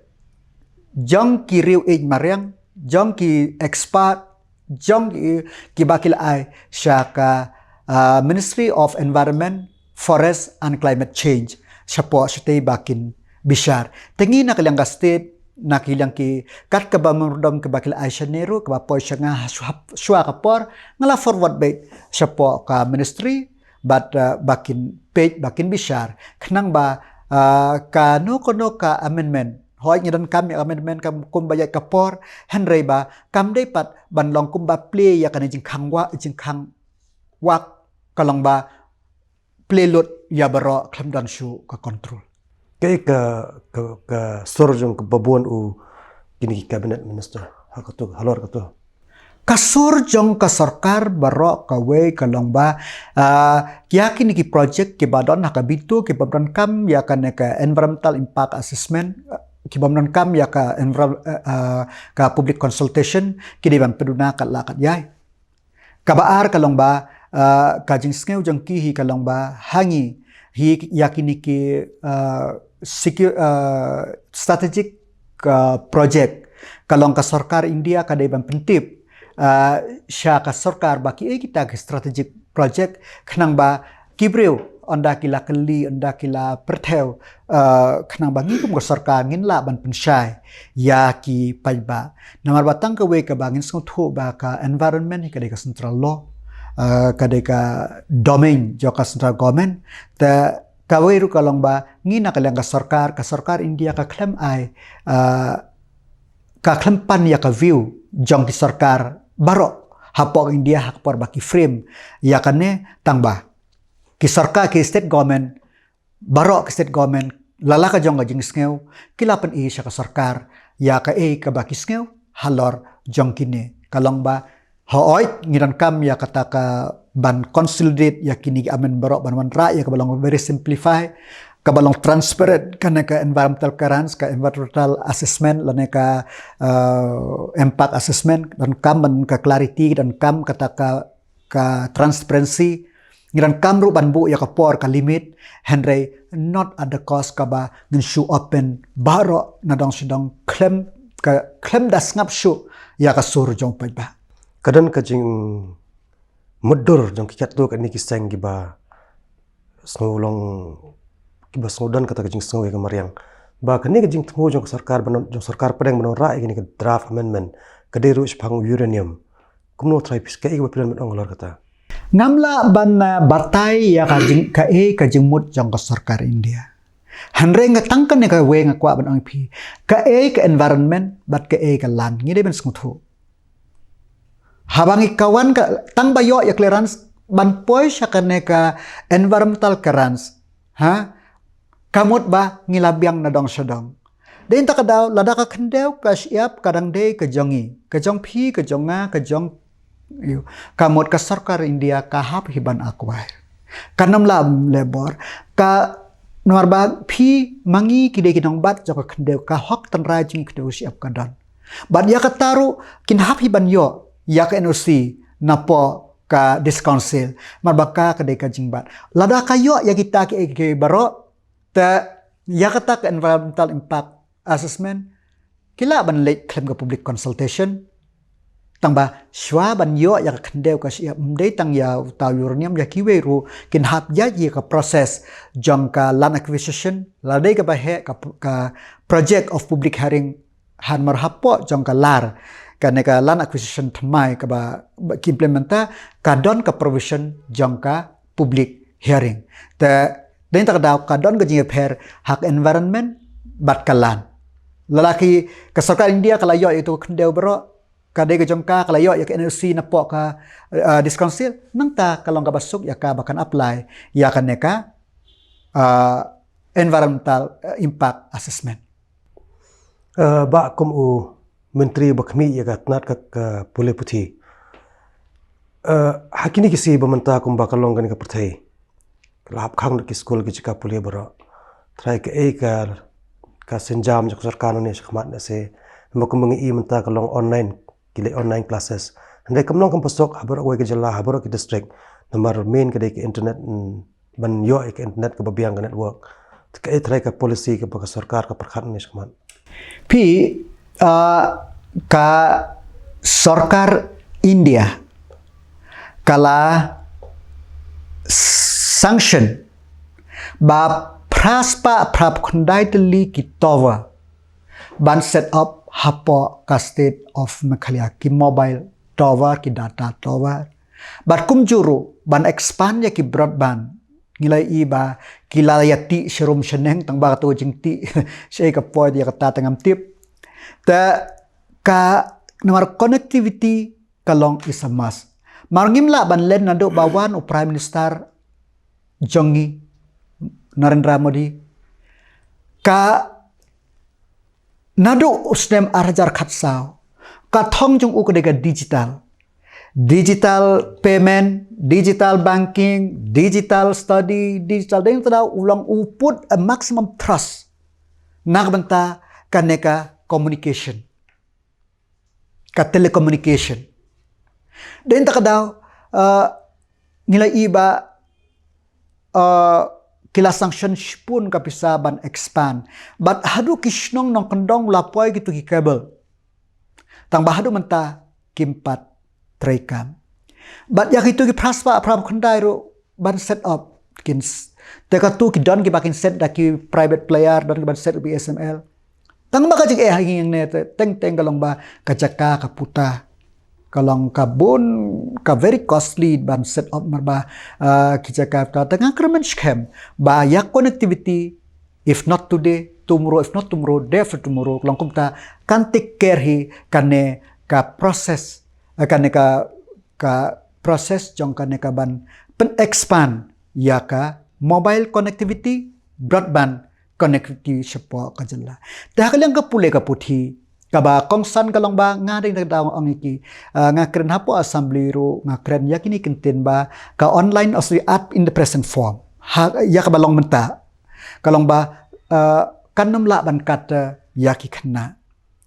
jong ki riew ïeit mariang, jong ki expert, jong ki, kiba ki la ai sha ka, ah, Ministry of Environment, Forest and Climate Change, shapoh shatei ba kin bishar. Te ngi na ka liang ka state, na ka liang ki, kat kaba memorandum kaba ki la ai sha NEHRU, kaba poi sha nga ha shu-, hap-, shuwa ka por, nga la forward beit shapoh ka ministry, bad, uh, ba kin peit, ba kin bishar, khnang ba Ah, kano kano ka amendment, hooid ngi donkam ïa amendment kam kumba ïaid ka por, hynrei ba kam dei pat ban long kumba plie ïa kane jingkhang wah, jingkhang wah ka long ba plie lut ïa baroh khlem don shuh ka control. Kaei ka, ka, ka sur jong kaba bun u kine ki cabinet minister ha kato, halor kato? Ka sur jong ka sorkar baroh kawei ka long ba, ah, ïa kine ki project kiba don ha ka veto, kiba donkam ïa kane ka environmental impact assessment, ah, kiba donkam ïa ka enviro-, ah, ah, ka public consultation, ki dei ban pynduna kat la kat ïai. Kaba ar ka long ba, ah, ka jingsngew jong ki hi ka long ba ha ngi hi ïa kine ki, ah, secu-, ah, strategic, ah, project ka long ka sorkar India ka dei ban pyntip, ah, sha ka sorkar ba kiei kita ki strategic project, khnang ba ki briew ynda ki la kylli, ynda ki la pyrthew, ah, khnang ba ngi kum ka sorkar ngin lah ban pynshai ïa ki paidbah. Namar ba tang kawei kaba ngin sngewthuh ba ka environment hi ka dei ka central law, ah, ka dei ka domain jong ka central government. Te kawei ruh ka long ba ngi na ka liang ka sorkar, ka sorkar India ka khlem ai, ah, ka khlem pan ïa ka view jong ki sorkar baroh hapoh India ha ka por ba ki frame ïa kane, tang ba ki sorkar, ki state government, baroh ki state government, la la ka jong ka jingsngew, ki la pyni sha ka sorkar ïa kaei kaba ki sngew halor jong kine. Ka long ba hooid ngi donkam ïa kata ka ban consolidate ïa kine ki amendment baroh, ban wanrah ïa kaba long very simplify, kaba long transparent, kane ka environmental clearance, ka environmental assessment lane ka, ah, impact assessment, donkam ban ka clarity, donkam kata ka, ka transparency. Ngi donkam ruh ban buh ïa ka por, ka limit, hynrei not at the cost kaba ngin shu open baroh nadong shadong khlem ka, khlem da sngap shuh ïa ka sur jong paidbah. Ka don ka jingmutdur jong ki katto katne ki seng kiba sngew long, kiba sngew don kata ka jingsngew ïa ka mariang ba kane ka jingthmu jong ka sorkar ban, jong sorkar pdeng ban wanrah ïa kane ka draft amendment ka dei ruh shaphang uranium. Kumno trai pis kaei kaba phi lah ban ong halor kata? Ngam lah ban, ah, batai ïa ka jing, kaei ka jingmut jong ka sorkar India. Hynrei nga tang kane kawei nga kwah ban ong ïa phi, kaei ka environment bad kaei ka land, ngi dei ban sngewthuh. Haba ngi ka wan ka, tang ba ïoh ïa clearance ban poi sha kane ka environmental clearance, ha? Ka mut ba ngi la biang nadong shadong. Dei na kata ka daw, lada ka khyndew ka shyiap ka dang dei ka jong ngi, ka jong phi, ka jong nga, ka jong ïa, ka mut ka sorkar India ka hap hi ban acquire. Kan ym lah leh bor. Ka, namar ba phi ma ngi ki dei ki nongbat jong ka khyndew, ka hok tynrai jong ngi khyndew shyiap ka don. Bad ïa kata ruh kin hap hi ban ïoh ïa ka N O C napoh ka District Council. Namar ba ka, ka dei ka jingbat. Lada ka ïoh ïa kita ki, ki baroh, te ïa kata ka environmental impact assessment ki lah ban leit khlem ka public consultation. Tang ba shuwa ban ïoh ïa ka khyndew ka shyiap, ym dei tang ïa uta u uranium, ïa kiwei ruh kin hap ïa, ïa ka process jong ka land acquisition, la dei kaba heh ka, ka project of public hearing, namar hapoh jong ka lar, kane ka land acquisition thymmai kaba, ba ki implementa, ka don ka provision jong ka public hearing. Te dei na kata ka daw ka don ka jingïapher ha ka environment bad ka land. Lada ki, ka sorkar India ka la ïoh ïa ka khyndew baroh, ka dei ka jong ka, ka la ïoh ïa ka N O C napoh ka, uh, District Council, nangta ka long kaba suk ïa ka ba kan apply ïa kane ka, uh, environmental, uh, impact assessment. Uh, ba kum u Myntri ba khmih ïa ka tnat ka, ka pule puthi, uh, ha kine ki sngi ba mynta kumba ka long kane ka pyrthei, ka la hap khang da ki skul, ki jaka pule baroh. Trai kaei ka, ka sienjam jong ka sorkar nangne shakhmat, ne se, namar kumba ngi i mynta ka long online, ki leh online classes. Hynrei kam long kam pynshong ha baroh kawei ka jylla, ha baroh ki district. Namar main ka dei ka internet, mm, ban ïoh ïa ka internet kaba biang, ka network. Te kaei trai ka policy kaba ka sorkar ka pyrkhat nangne shakhmat? Phi, uh, ka sorkar India ka la sanction ba phra spah phra phew khyndai tylli ki tower ban set up hapoh ka state of Meghalaya, ki mobile tower, ki data tower. Bad kumjuh ruh ban expand ïa ki broadband, Ngi la ïohi ba ki la ïa tih sharum shaneng, tang ba kato jingtih shaei ka poi ïa kata te ngam tip. Te ka namar connectivity ka long is a must. Mar ngim lah ban len naduh ba wan u Prime Minister jong ngi, Narendra Modi, ka naduh u snem ar hajar khatsaw, ka thong jong u ka dei ka digital. Digital payment, digital banking, digital study, digital, dei tang da u long u put a maximum thrust na ka bynta kane ka communication, ka telecommunication. Dei tang da, uh, ngi la ïohi ba, uh, ki la sanction shiphew ka pisa ban expand. Bad haduh ki shnong nongkyndong la poi kito ki cable. Tang ba haduh mynta kim pat trei kam. Bad ïa kito ki phra spah phra phew khyndai ruh ban set up kin s-, te kato ki don kiba kin set da ki private player, don kiba set B S N L. Tang ba ka jingeh ha ngi hangne te teng teng ka long ba ka jaka ka puta ka long ka bun, ka very costly ban set up, mar ba, ah, ki jaka puta. Te nga kyrmen skhem ba ïa connectivity, if not today, tomorrow, if not tomorrow, day after tomorrow, ka long kumta kan take care hi kane ka process, eh, kane ka, ka process jong kane ka ban pyn-expand ïa ka mobile connectivity, broadband connectivity shapoh ka jylla. Te ha ka liang ka pule ka puthi, kaba kongsan ka long ba nga dang da ong ïa ki, ah, nga kren hapoh assembly ruh, nga kren ïa kine ki ktien ba ka online also at in the present form. Ha, ïa kaba long mynta ka long ba, ah, kan ym lah ban kat, ah, ïa ki khynnah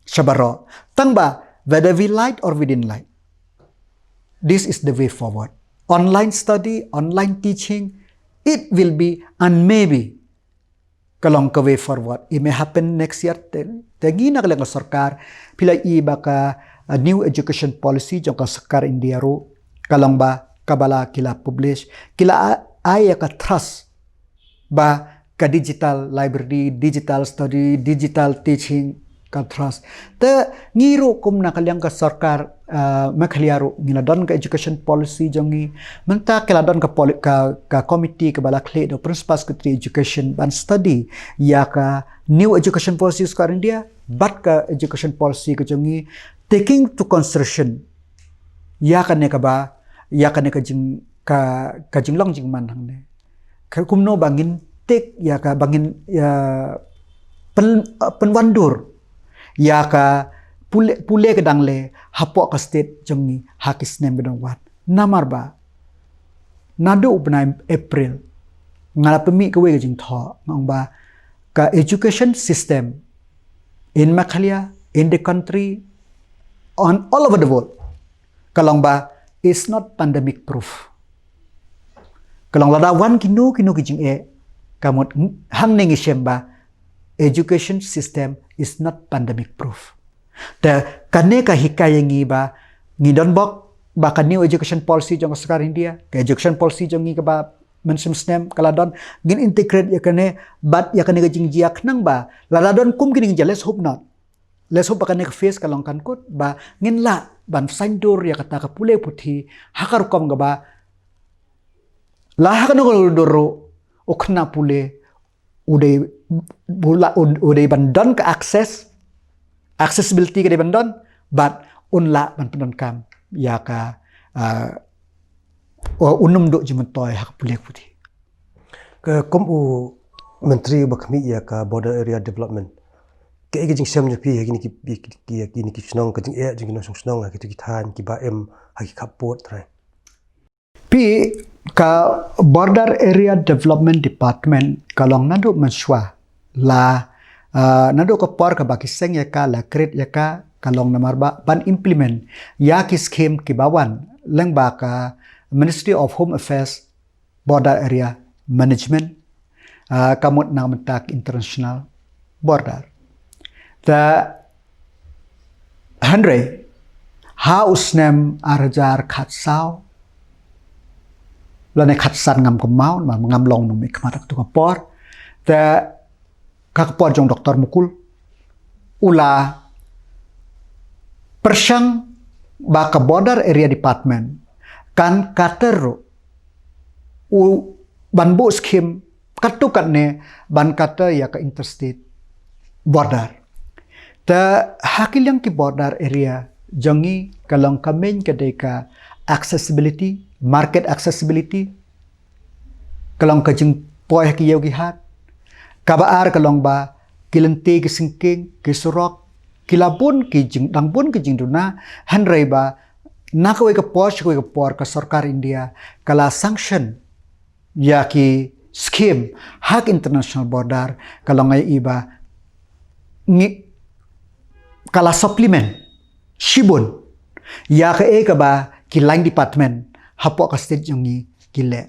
sha baroh. Tang ba whether we like or we didn't like, this is the way forward. Online study, online teaching, it will be and maybe ka long ka way forward. It may happen next year. Te, te ngi na ka liang ka sorkar, phi la ïohi ba ka, uh, new education policy jong ka sorkar India ruh ka long ba kaba la ki la publish, ki la a-, ai ïa ka thrust ba ka digital library, digital study, digital teaching, ka thrust. Te ngi ruh kum na ka liang ka sorkar, ah, Meghalaya ruh ngi la don ka education policy jong ngi. Mynta ka la don ka poli-, ka, ka committee kaba la khlieh da u Principal Secretary Education ban study ïa ka new education policy sorkar India bad ka education policy ka jong ngi, taking to consideration ïa kane kaba, ïa kane ka jing, ka, ka jinglong jingman hangne. Ka kumno ba ngin take ïa ka, ba ngin, ïa, pyn-, pynwandur ïa ka pule, pule ka dang leh hapoh ka state jong ngi ha ki snem ba dang wan. Namar ba naduh u bnai April nga la pynmih kawei ka jingthoh, nga ong ba ka education system in Meghalaya, in the country, on all over the world, ka long ba is not pandemic proof. Ka long lada wan kino kino ki jingeh, ka mut hangne ngi shem ba education system is not pandemic proof. Te kane ka hikai ïa ngi ba ngi don bok ba ka new education policy jong ka sorkar India, ka education policy jong ngi kaba mynshem snem ka la don, ngin integrate ïa kane bad ïa kane ka jingjia khnang ba lada don kum kine ki jia, let's hope not. Let's hope ba kane ka phase ka long kan kut ba ngin lah ban saiñdur ïa kata ka pule puthi ha ka rukom kaba la ha kano kano ka dur ruh u khynnah pule u dei, u la, u, u dei ban don ka access, accessibility ka dei ban don, bad un lah ban pyndonkam ïa ka, ah, u, un ym duh jingmyntoi ha ka pule puthi. Ka kum u Myntri uba khmih ïa ka border area development, kaei ka jingshem jong phi ha kine ki, ki, ki, ki, kine ki shnong, ka jingeh jong ki nongshong shnong ha kito ki thaiñ kiba im ha ki khappud, trai? Phi, ka Border Area Development Department ka long naduh mynshuwa la, ah, naduh ka por kaba ki seng ïa ka, la create ïa ka, ka long namar ba ban implement ïa ki scheme kiba wan lyngba ka Ministry of Home Affairs, Border Area Management, ah, ka mut na ka bynta ka international border. Te hynrei ha u snem ar hajar khatsaw lane khatsan, ngam kynmaw, ma ngam long nongmihkhmat ha kato ka por. Te ka, ka por jong Doctor Mukul, u la pyrshang ba ka Border Area Department kan cater ruh u, ban buh scheme katto katne ban kata ïa ka interstate border. Te ha ki liang ki border area jong ngi ka long ka main ka dei ka accessibility, market accessibility, ka long ka jingpoi ha ki ïew ki hat. Kaba ar ka long ba ki lynti ki syngkien, ki surok, ki la bun ki jing, dang bun ki jingduna, hynrei ba na kawei ka por sha kawei ka por ka sorkar India ka la sanction ïa ki scheme ha ki international border, ka long ïa i ba ngi, ka la supplement shibun ïa kaei kaba ki line department hapoh ka state jong ngi ki leh.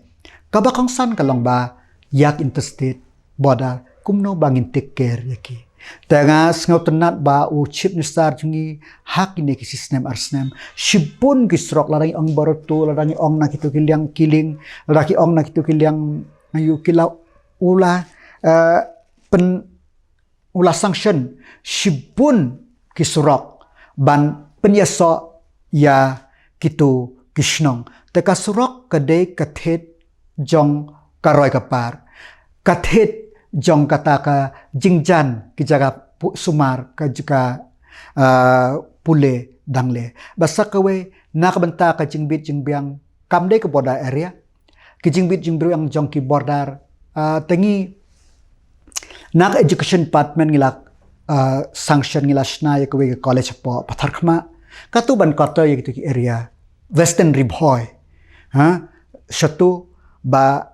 Kaba kongsan ka long ba ïa ki interstate border kumno ba ngin take care ïa ki. Te nga sngewtynnat ba u Chief Minister jong ngi ha kine ki shisnem arsnem, shibun ki surok, lada ngi ong Boroto, lada ngi ong na kito ki liang Killing, lada ki ong na kito ki liang, ayu, ki la, u la, eh, pyn, u la sanction shibun ki surok ban pynïasoh ïa kito ki shnong. Te ka surok ka dei ka thied jong ka roi ka par, ka thied jong kata ka jingjan ki jaka pu-, sumar, ka jaka, ah, pule dangle. Ba sa kawei na ka bynta ka jingbit jingbiang, kam dei ka border area, ki jingbit jingbiang jong ki border, ah, te ngi na ka education department ngi la, ah, sanction, ngi la shna ïa kawei ka college hapoh Patharkhmah, katu ban kata ïa kito ki area Western Ri Bhoi, ha, shatu ba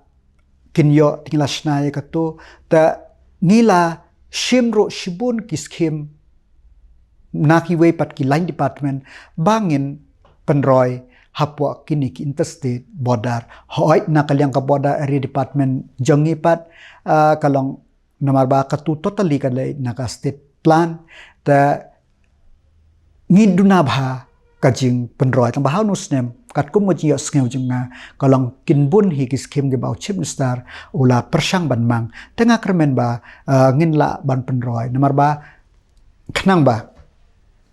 kin ïoh, te ngi la shna ïa katu. Te ngi la shim ruh shibun ki scheme na kiwei pat ki line department ba ngin pynroi hapoh kine ki interstate border. Hooid, na ka liang ka border area department jong ngi pat, ah, ka long, namar ba katu totally ka leit na ka state plan. Te ngi duna bha ka jingpynroi, tang ba ha une u snem katkum ka jingïohsngew jong nga ka long kin bun hi ki scheme kiba u Chief Minister u la pyrshang ban mang. Te nga kyrmen ba, ah, ngin lah ban pynroi, namar ba khnang ba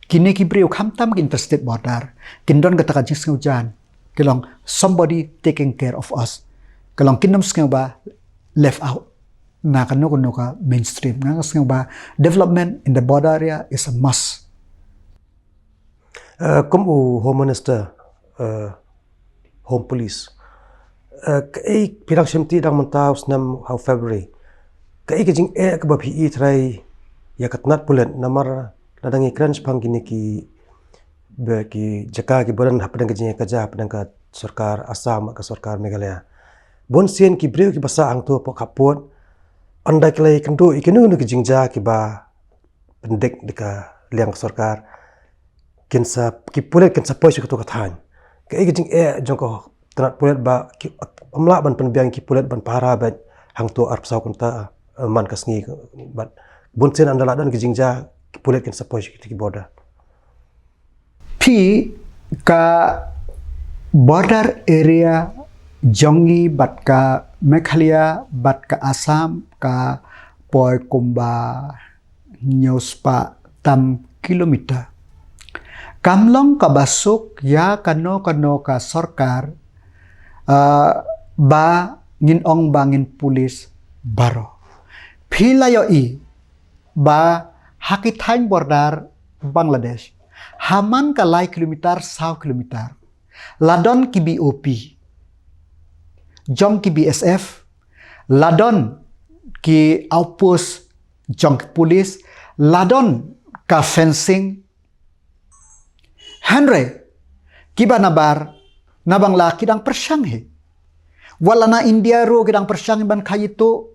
kine ki briew khamtam ki interstate border kin don kata ka jingsngewjan, ki long somebody taking care of us, ki long kin ym sngew ba left out na kano kano ka mainstream. Nga sngew ba development in the border area is a must. Uh, kum u Home Minister, uh, Home Police, uh, kaei phi dang shim ti dang mynta u snem ha u February, kaei ka jingeh kaba phi i trai ïa ka tnat pulit, namar lada ngi kren shaphang kine ki, ba ki jaka kiba don hapdeng ka jingïakajia hapdeng ka sorkar Assam, ka sorkar Meghalaya, bun sien ki briew kiba sah hangto hapoh khappud, ynda ki la ïakynduh ïa kino kino ki jingjia kiba pyndik da ka liang ka sorkar, kin sa, ki pulit kin sa poi sha kato ka thaiñ. Kaei ka jingeh jong ka tnat pulit ba ki, ym lah ban pynbiang ki pulit ban pahara beit hangto arphew saw kynta, eh, man ka sngi, bad bun sien ynda la don ki jingjia ki pulit kin sa poi sha kito ki border. Phi, ka border area jong ngi bad ka Meghalaya bad ka Assam ka poi kumba hynñiew spah tam kilometer. Kam long kaba suk ïa kano kano ka sorkar, ah, ba ngin ong ba ngin pulit baroh. Phi la ïohi ba ha ki thaiñ border Bangladesh, ha man ka lai kilometer, saw kilometer, la don ki B O P jong ki B S F, la don ki outpost jong ki pulit, la don ka fencing. Hynrei kiba nabar na Bangla ki dang pyrshang hi. Wat la na India ruh ki dang pyrshang hi ban kha ïuh tuh.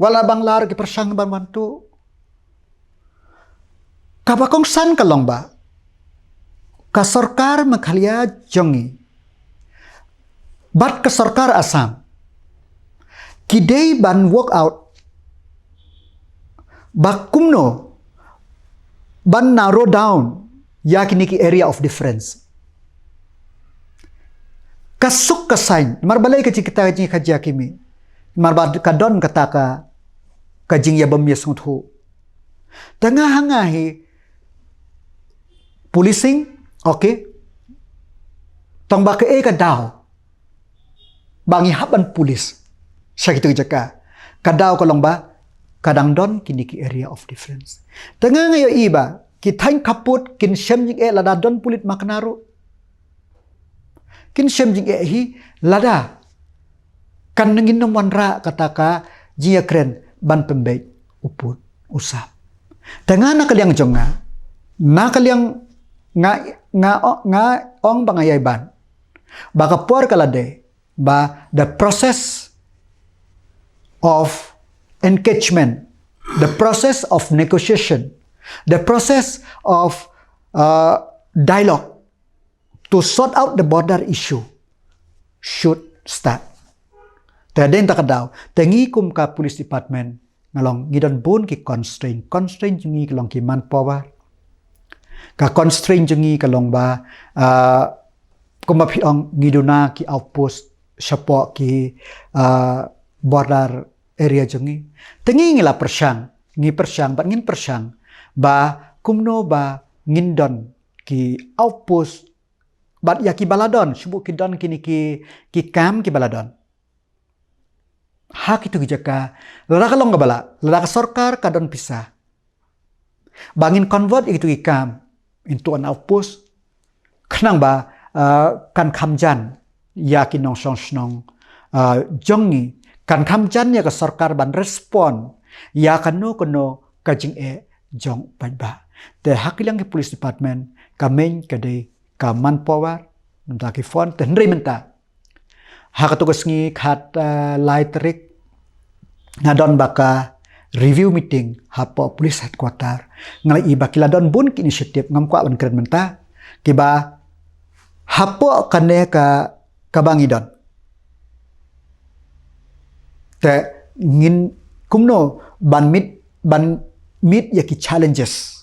Wat la Bangla ruh ki pyrshang hi ban wan tuh. Kaba kongsan ka long ba ka sorkar Meghalaya jong ngi bad ka sorkar Assam ki dei ban work out ba kumno ban narrow down ïa kine ki area of difference. Ka suk ka saiñ, namar balei ka jingkata ka jingkajia ki mih, namar ba ka don kata ka, ka jingïabam ïasngewthuh. Te nga ha nga hi policing, okay. Tang ba kaei ka daw ba ngi hap ban pulit. sha kitu ki jaka. Ka daw ka long ba ka dang don kine ki area of difference. Te nga nga ïohi ba ki thaiñ khappud kin shem jingeh lada don pulit makna ruh. Kin shem jingeh hi lada kan ngin nym wanrah kata ka jingïakren ban pynbeit u pud u sap. Te nga na ka liang jong nga, na ka liang nga, nga, nga ong ba nga ïai ban ba ka por ka la dei ba the process of engagement, the process of negotiation, the process of uh, dialogue to sort out the border issue should start. Te dei ta ka daw, te ngi kum ka police department nga long ngi don bun ki constraint. Constraint jong ngi ka long ki manpower. Ka constraint jong ngi ka long ba uh, kumba phi ong ngi duna ki outpost shapoh ki uh, border area jong ngi. Te ngi ngi la pyrshang, ngi pyrshang bad ngin pyrshang ba kumno ba ngin don ki outpost bad ïa ki ba la don, shu buh ki don kine ki, ki kam ki ba la don. Ha kitu ki jaka, lada ka long ka ba la, lada ka sorkar ka don pisa ba ngin convert ïa kitu ki kam into an outpost, khnang ba uh, kan kham jan ïa ki nongshong shnong uh, jong ngi, kan kham jan ïa ka sorkar ban respond ïa kano kano ka jingeh jong paidbah. Te ha ka liang ki police department ka main ka dei ka manpower, mynta ki phone, te hynrei mynta ha katu ka sngi khat uh, lai tarik nga don ba ka review meeting hapoh police headquarter. Nga la i ba ki la don bun ki initiative, ngam kwah ban kren mynta, ki ba hapoh kane ka, ka ba ngi don. Te ngin kumno ban meet, ban meet ïa ki challenges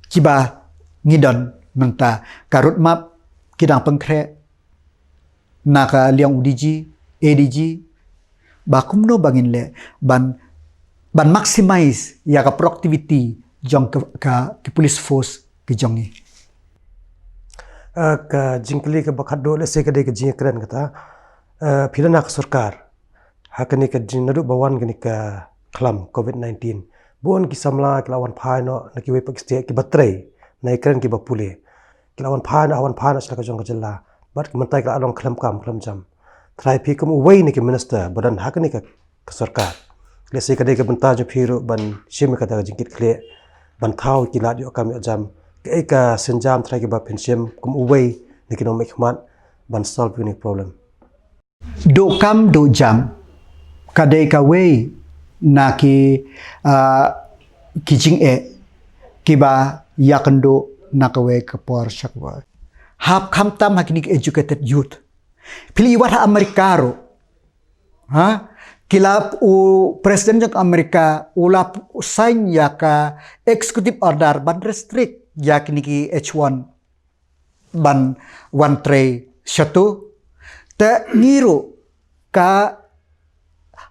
ki ba ngi don mynta. Ka roadmap ki dang pynkhreh na ka liang u D G, A D G, ba kumno ba ngin leh ban, ban maximize ïa ka productivity jong ka, ka, ka police force ki jong ngi. Uh, ka jingkylli ka ba khatduh lehse ka dei ka jingkren kata. Uh, phi la na ka sorkar ha kane ka jing naduh ba wan kane ka khlam covid nineteen, bun ki samla ki la wan phai noh na kiwei pat ki state ki ba trei na ïakren ki ba pule. Ki la wan phai noh, wan phai noh sha la ka jong ka jylla. Bad ki mynta ki la long khlem kam khlem jam. Trai phi kum uwei na ki minister ba don ha kane ka, ka sorkar, lehse ka dei ka bynta jong phi ruh ban shim ïa kata ka jingkit khlieh ban thaw ki lad ïoh kam ïoh jam. Kaei ka sienjam trai ki ba phin shim kum uwei na ki nongmihkhmat ban solve ïa kane ka problem? Duh kam duh jam ka dei kawei na ki, uh, ki jingeh ki ba ïakynduh na kawei ka por sha kawei. Hap khamtam ha kine ki educated youth. Phi la i wat ha America ruh, ha? Ki la, u president jong America u la sign ïa ka executive order ban restrict ïa kine ki H one ban wan trei shatu. Te ngi ruh ka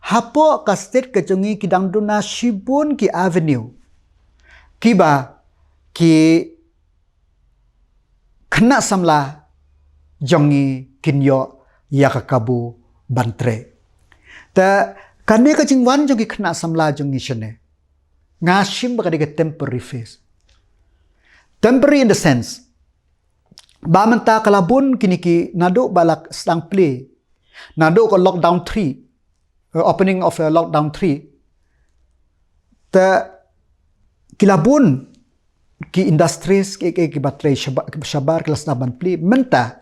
hapoh ka state ka jong ngi ki dang duna shibun ki avenue ki ba ki khynnah samla jong ngi kin ïoh ïa ka kabu ban trei. Te kane ka jingwan jong ki khynnah samla jong ngi shane nga shim ba ka dei ka temporary phase. Temporary in the sense ba mynta ka la bun kine ki naduh ba la sdang plie, naduh ka lockdown three, uh, opening of, uh, lockdown three, te ki la bun ki industries ki, ki, ki ba trei shabar, ki ba shabar ki la sdang ban plie. Mynta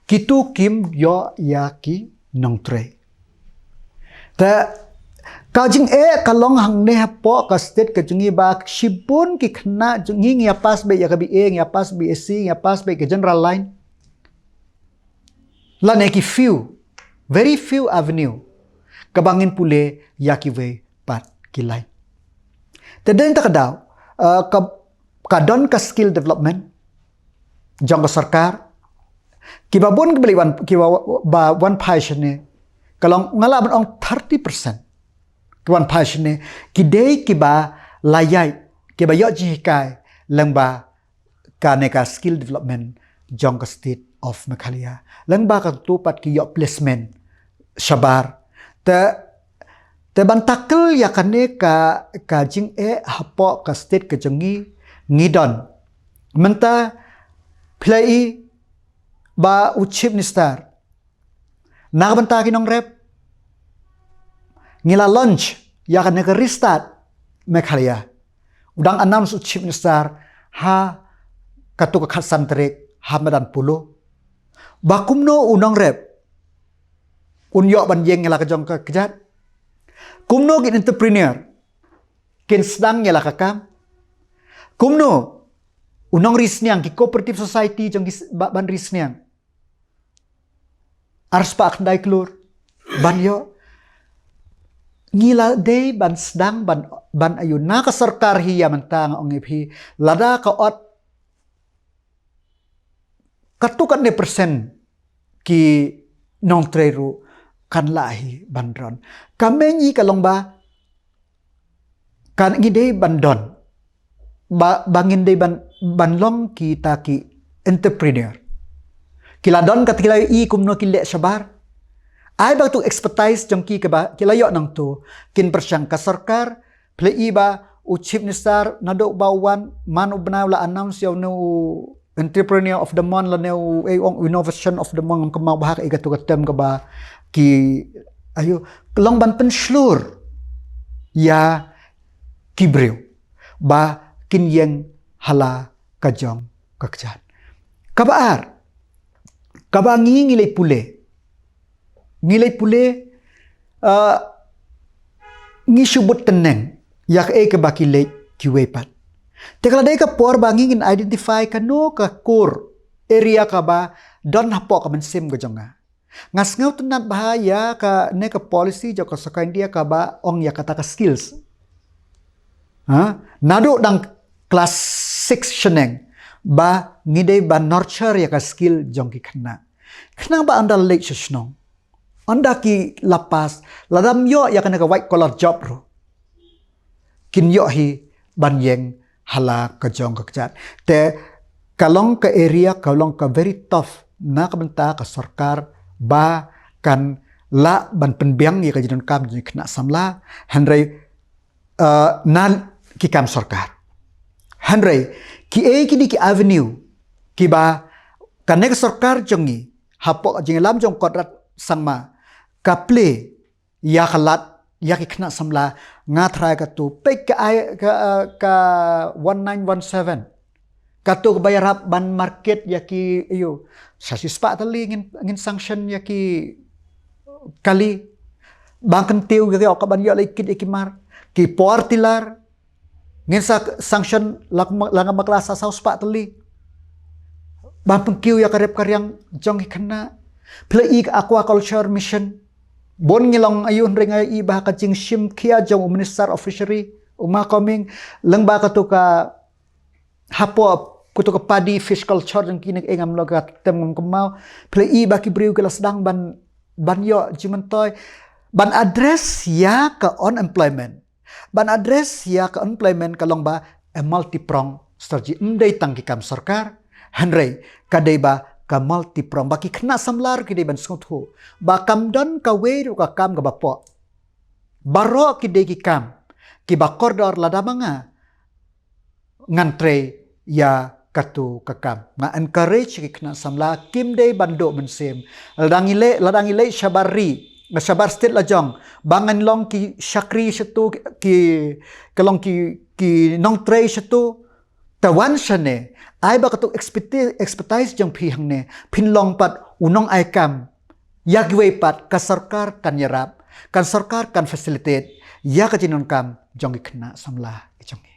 kitu kim ïoh ïa ki nongtrei. Te ka jingeh ka long hangne hapoh ka state ka jong ngi ba shibun ki khynnah jong ngi ngi ïa pass beit ïa ka B A, ngi ïa pass B S C, ngi ïa pass beit ka general line. Lane ki few, very few avenue ka ba ngin pule ïa kiwei pat ki line. Te dei ta ka daw, uh, ka, ka don ka skill development jong ka sorkar. Ki ba bun ki ba la wan, ki ba, ba wan phai shane, ka long nga lah ban ong thirty percent ki wan phai shane ki dei ki ba la ïaid, ki ba ïoh jinghikai lyngba kane ka skill development jong ka state of Meghalaya. Lyngba katu pat ki ïoh placement shabar. Te, te ban tackle ïa kane ka, ka jingeh hapoh ka state ka jong ngi, ngi don. Mynta phi la i ba u Chief Minister, na ka bynta ki nongrep, ngi la launch ïa kane ka Restart Meghalaya. U dang announce u Chief Minister ha katu ka khatsan tarik ha madan polo. Ba kumno u nongrep un ïoh ban ïeng ïa la ka jong ka kjat. Kumno ki entrepreneur kin sdang ïa la ka kam. Kumno u nongri sniang, ki cooperative society jong ki s-, ba-, ban ri sniang. Arspah khyndai klur ban ïoh. Ngi la dei ban sdang ban, ban ïoh na ka sorkar hi ïa mynta, nga ong ïa phi, lada ka ot katu katne percent ki nongtrei ruh kan lah hi ban don. Ka mei ngi ka long ba kan ngi dei ban don, ba, ba ngin dei ban, ban long kita ki entrepreneur. Ki la don kata, ki la i kumno kin leh shabar. Ai ba tu expertise jong ki kaba ki la ïoh nangtu, kin pyrshang. Ka sorkar, phi la i ba u Chief Minister naduh ba u wan, man u bnai u la announce ïa une u Entrepreneur of the Month lane u, eh, ong Innovation of the Month, ngam kynmaw bha kaei katu ka term kaba ki, aïu, ka long ban pynshlur ïa ki briew ba kin ïeng ha la ka jong ka kjat. Kaba ar, kaba ngi, ngi leit pule, ngi leit pule, ah, ngi shu bud tneng ïa kaei kaba ki leit kiwei pat. Te ka la dei ka por ba ngi ngin identify kano ka core area kaba don hapoh ka mynsiem ka jong nga. Nga sngewtynnat bha ïa kane ka policy jong ka sorkar India kaba ong ïa kata ka skills. Ha? Naduh dang class six shaneng ba ngi dei ban nurture ïa ka skill jong ki khynnah. Khnang ba ynda leit sha shnong, ynda ki la pass, lada ym ïoh ïa kane ka white collar job ruh, kin ïoh hi ban ïeng ha la ka jong ka kjat. Te ka long ka area, ka long ka very tough na ka bynta ka sorkar ba kan lah ban pynbiang ïa ka jingdonkam jong ki khynnah samla, hynrei, eh, na ki kam sorkar. Hynrei kiei kine ki avenue kiba kane ka sorkar jong ngi hapoh jingïalam jong Conrad Sangma ka plie ïa ka lad ïa ki khynnah samla, nga tharai katu, peit ka ai, ka, eh, ka one nine one seven. Katu kaba ïarap ban market ïa ki, aïu, sa shispah tylli ngin, ngin sanction ïa ki kali. Ban kyntiew ïa ki, ka ban ïoh lait kit ïa ki mar. Ki power tiller, ngin sa sanction la, la nga bakla sa saw spah tylli. Ban pynkiew ïa ka rep ka riang jong ki khynnah. Phi la i ka aquaculture mission. Bun ngi long aïu, hynrei nga i ba ka jingshim khia jong u Minister of Fishery, u Ma Coming, lyngba katu ka hapoh katu ka paddy fish culture jong ki ne, eh, ngam lah ka term, ngam kynmaw. Phi la i ba ki briew ki la sdang ban, ban ïoh jingmyntoi, ban address ïa ka unemployment. Ban address ïa ka unemployment ka long ba a multi-prong strategy. Ym dei tang ki kam sorkar, hynrei ka dei ba ka multi-prong, ba ki khynnah samla ruh ki dei ban sngewthuh ba kam don kawei ruh ka kam kaba poh. Baroh ki dei ki kam kiba kordor, lada ma nga ngan trei ïa katu ka kam. Nga encourage ki khynnah samla kim dei ban duh mynsiem. Lada ngi leit, lada ngi leit shabar ri, shabar state la jong, ba ngan long ki shakri shatu, ki, ka long ki, ki nongtrei shatu. Te wan shane, ai ba katu experti-, expertise jong phi hangne, phin long pat u nongai kam ïa kiwei pat, ka sorkar kan ïarap, ka sorkar kan facilitate ïa ka jingdonkam jong ki khynnah samla ki jong ngi.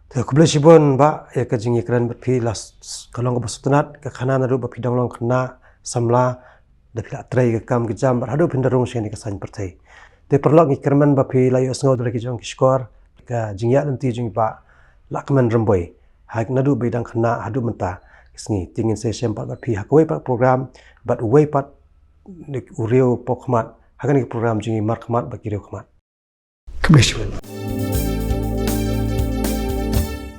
Te khublei shibun bah ïa ka jingïakren bad phi, la s-, s-, ka long kaba sngewtynnat ka khana naduh ba phi dang long khynnah samla, da phi la trei ka kam ka jam bad haduh phin da rung sha kane ka saiñ pyrthei. Te paralok, ngi kyrmen ba phi la ïohsngew da ki jong ki shkor ka jingïaid lynti jong i bah Lahkmen Rymbui, ha naduh ba i dang khynnah haduh mynta ka sngi. Te ngin sa ïashem pat bad phi ha kawei pat program bad uwei pat u riew pawkhmat ha kane ka program jong i Markhmat bad ki Riewkhmat. Khublei shibun.